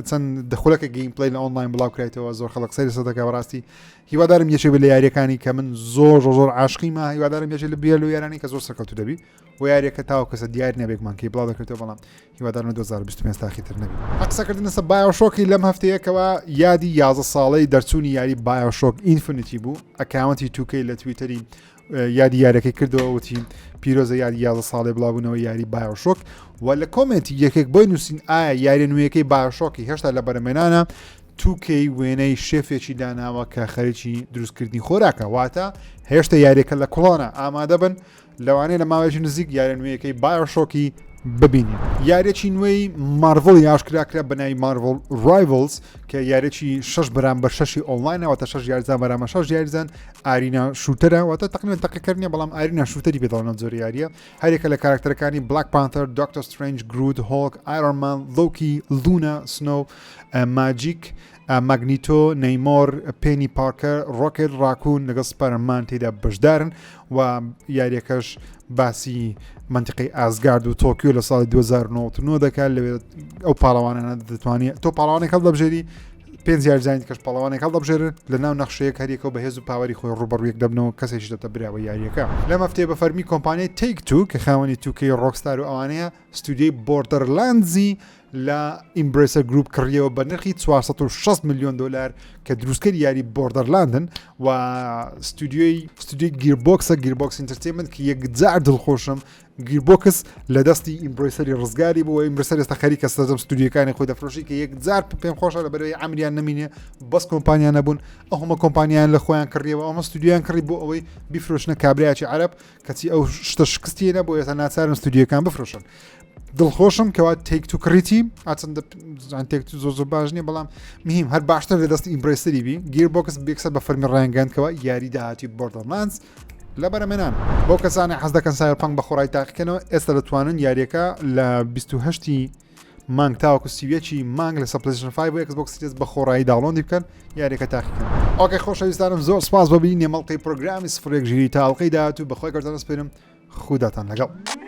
چەند دەخولەکە gameplay لە ئۆنلاین بڵاو کرایتەوە زۆر خەڵک سەیری سەدەکە بەڕاستی هیوادارم یەکێ لە یاریەکانی کە من زۆر زۆر زۆر عاشقیمە هیوادارم یەکێ لە بێ لە یارانی کە زۆر سەرکەوتو دەبی و یاریەکە تاوە کەسە دیار نەبێکمان کەی بڵاو دەکرێتەوە بەڵام هیوادارم لە 2025 تاخی تر نەبی قسەکردن لەسەر BioShock ی لەم هەفتەیەکەوە یادی 11 ساڵەی دەرچوونی یاری BioShock Infinite ی بوو account ی 2K لە تویتەری یادی یارەکەی کردەوە وتی پیرۆزە یادی 11 ساڵێ بڵاوبوونەوە یاری BioShock و لە comment ی یەکێک بۆی نووسین ئایا یاری نوێیەکەی BioShock ی هێشتا لە بەرەمێنانە 2K وێنەی شێفێکی داناوە کە خەریکی دروستکردنی خۆراکە واتە هێشتا یاریەکە لە کوڵانە ئامادە بن لەوانەیە لە ماوەیەکی نزیک یاریە نوێیەکەی BioShock ی ببینین. یاریەکی نوێی مارڤڵی ئاشکرا کرا بە ناوی Marvel Rivals کە یاریەکی شەش بەرامبەر شەشی ئۆنلاینە واتە شەش یاریزان بەرامبەر شەش یاریزان arena shooter ە واتە تقریبا تەقەکەر نییە بەڵام arena shooter ی پێ دەڵێن ئەم جۆرە یاریە هەریەکە لە کارکتەرەکانی Black Panther Doctor Strange Groot Hulk Iron Man Loki Luna Snow Magik Magneto Namor Peni Parker Rocket Raccoon لەگەڵ Spider-Man تێدا بەشدارن و یاریەکەش باسی منتیقی ئازگارد و تۆکیۆ لە ساڵی 2099 دەکات لەوێ ئەو پاڵەوانانە دەتوانێت تۆ پاڵەوانێک هەڵدەبژێری پێنج یاریزانی کەش پاڵەوانێک هەڵدەبژێرن لە ناو نەخشەیەک هەریەکەو بە هێز و power ی خۆی ڕووبەڕوویەک دەبنەوە کەسێکیش دەبتە براوەی یارییەکە. لەم هەفتەیە بە فەرمی کۆمپانیای Take Two کە خاوەنی 2K Rockstar و ئەوانەیە ستودیۆی Borderlands ی لە Embracer Group کڕیەوە بە نرخی 460 ملیۆن دلار کە دروستکەری یاری Borderlands ن و ستودیۆی ستودیۆی Gearbox ە Gearbox Entertainment کە یەکجار دڵخۆشم Gearbox لە دەستی Embracer ی ڕزگاری بووە Embracer ئێستا خەریکە سەرجەم ستودیۆکانی خۆی دەفرۆشی کە یەکجار پێم خۆشە لە بەرەوەی ئەمریان نەمینێ بەس کۆمپانیا نەبوون ئەو هەمە کۆمپانیان لە خۆیان کڕیەوە ئەومە ستودیۆیان کڕی بۆ ئەوەی بیفرۆشنە کابراایکی عەرەب کەچی ئەو شتە شکستی نەبوو ئێستا ناچارن ستودیۆکان بفرۆشن دڵخۆشم کەوا Take-Two کڕیتی ئاچەندە Take-Two زۆر زۆر باش نییە بەڵام مهم هەر باشتر لە دەستی Embracer ی بی Gearbox بێکسەر بە فەرمی ڕایانگەیاند کەوا یاری داهاتی Borderlands لە بەرەمێنان بۆ کەسانی حەز دەکەن Cyberpunk بە خۆڕای تاقیکەنەوە ئێستا دەتوانن یاریەکە لە 28 مانگ تاوەکو 31 مانگ لە PlayStation 5 و Xbox Series بە خۆڕایی download ی بکەن یاریەکە تاقیکەن okay خۆشەویستانم زۆر سپاس بۆ بینی مەڵقی پرۆگرامی سفرێک ژیری تا ئەڵقەی داهاتوو بەخوای گەورەتان ئەسپێرم خوداتان لەگەڵ.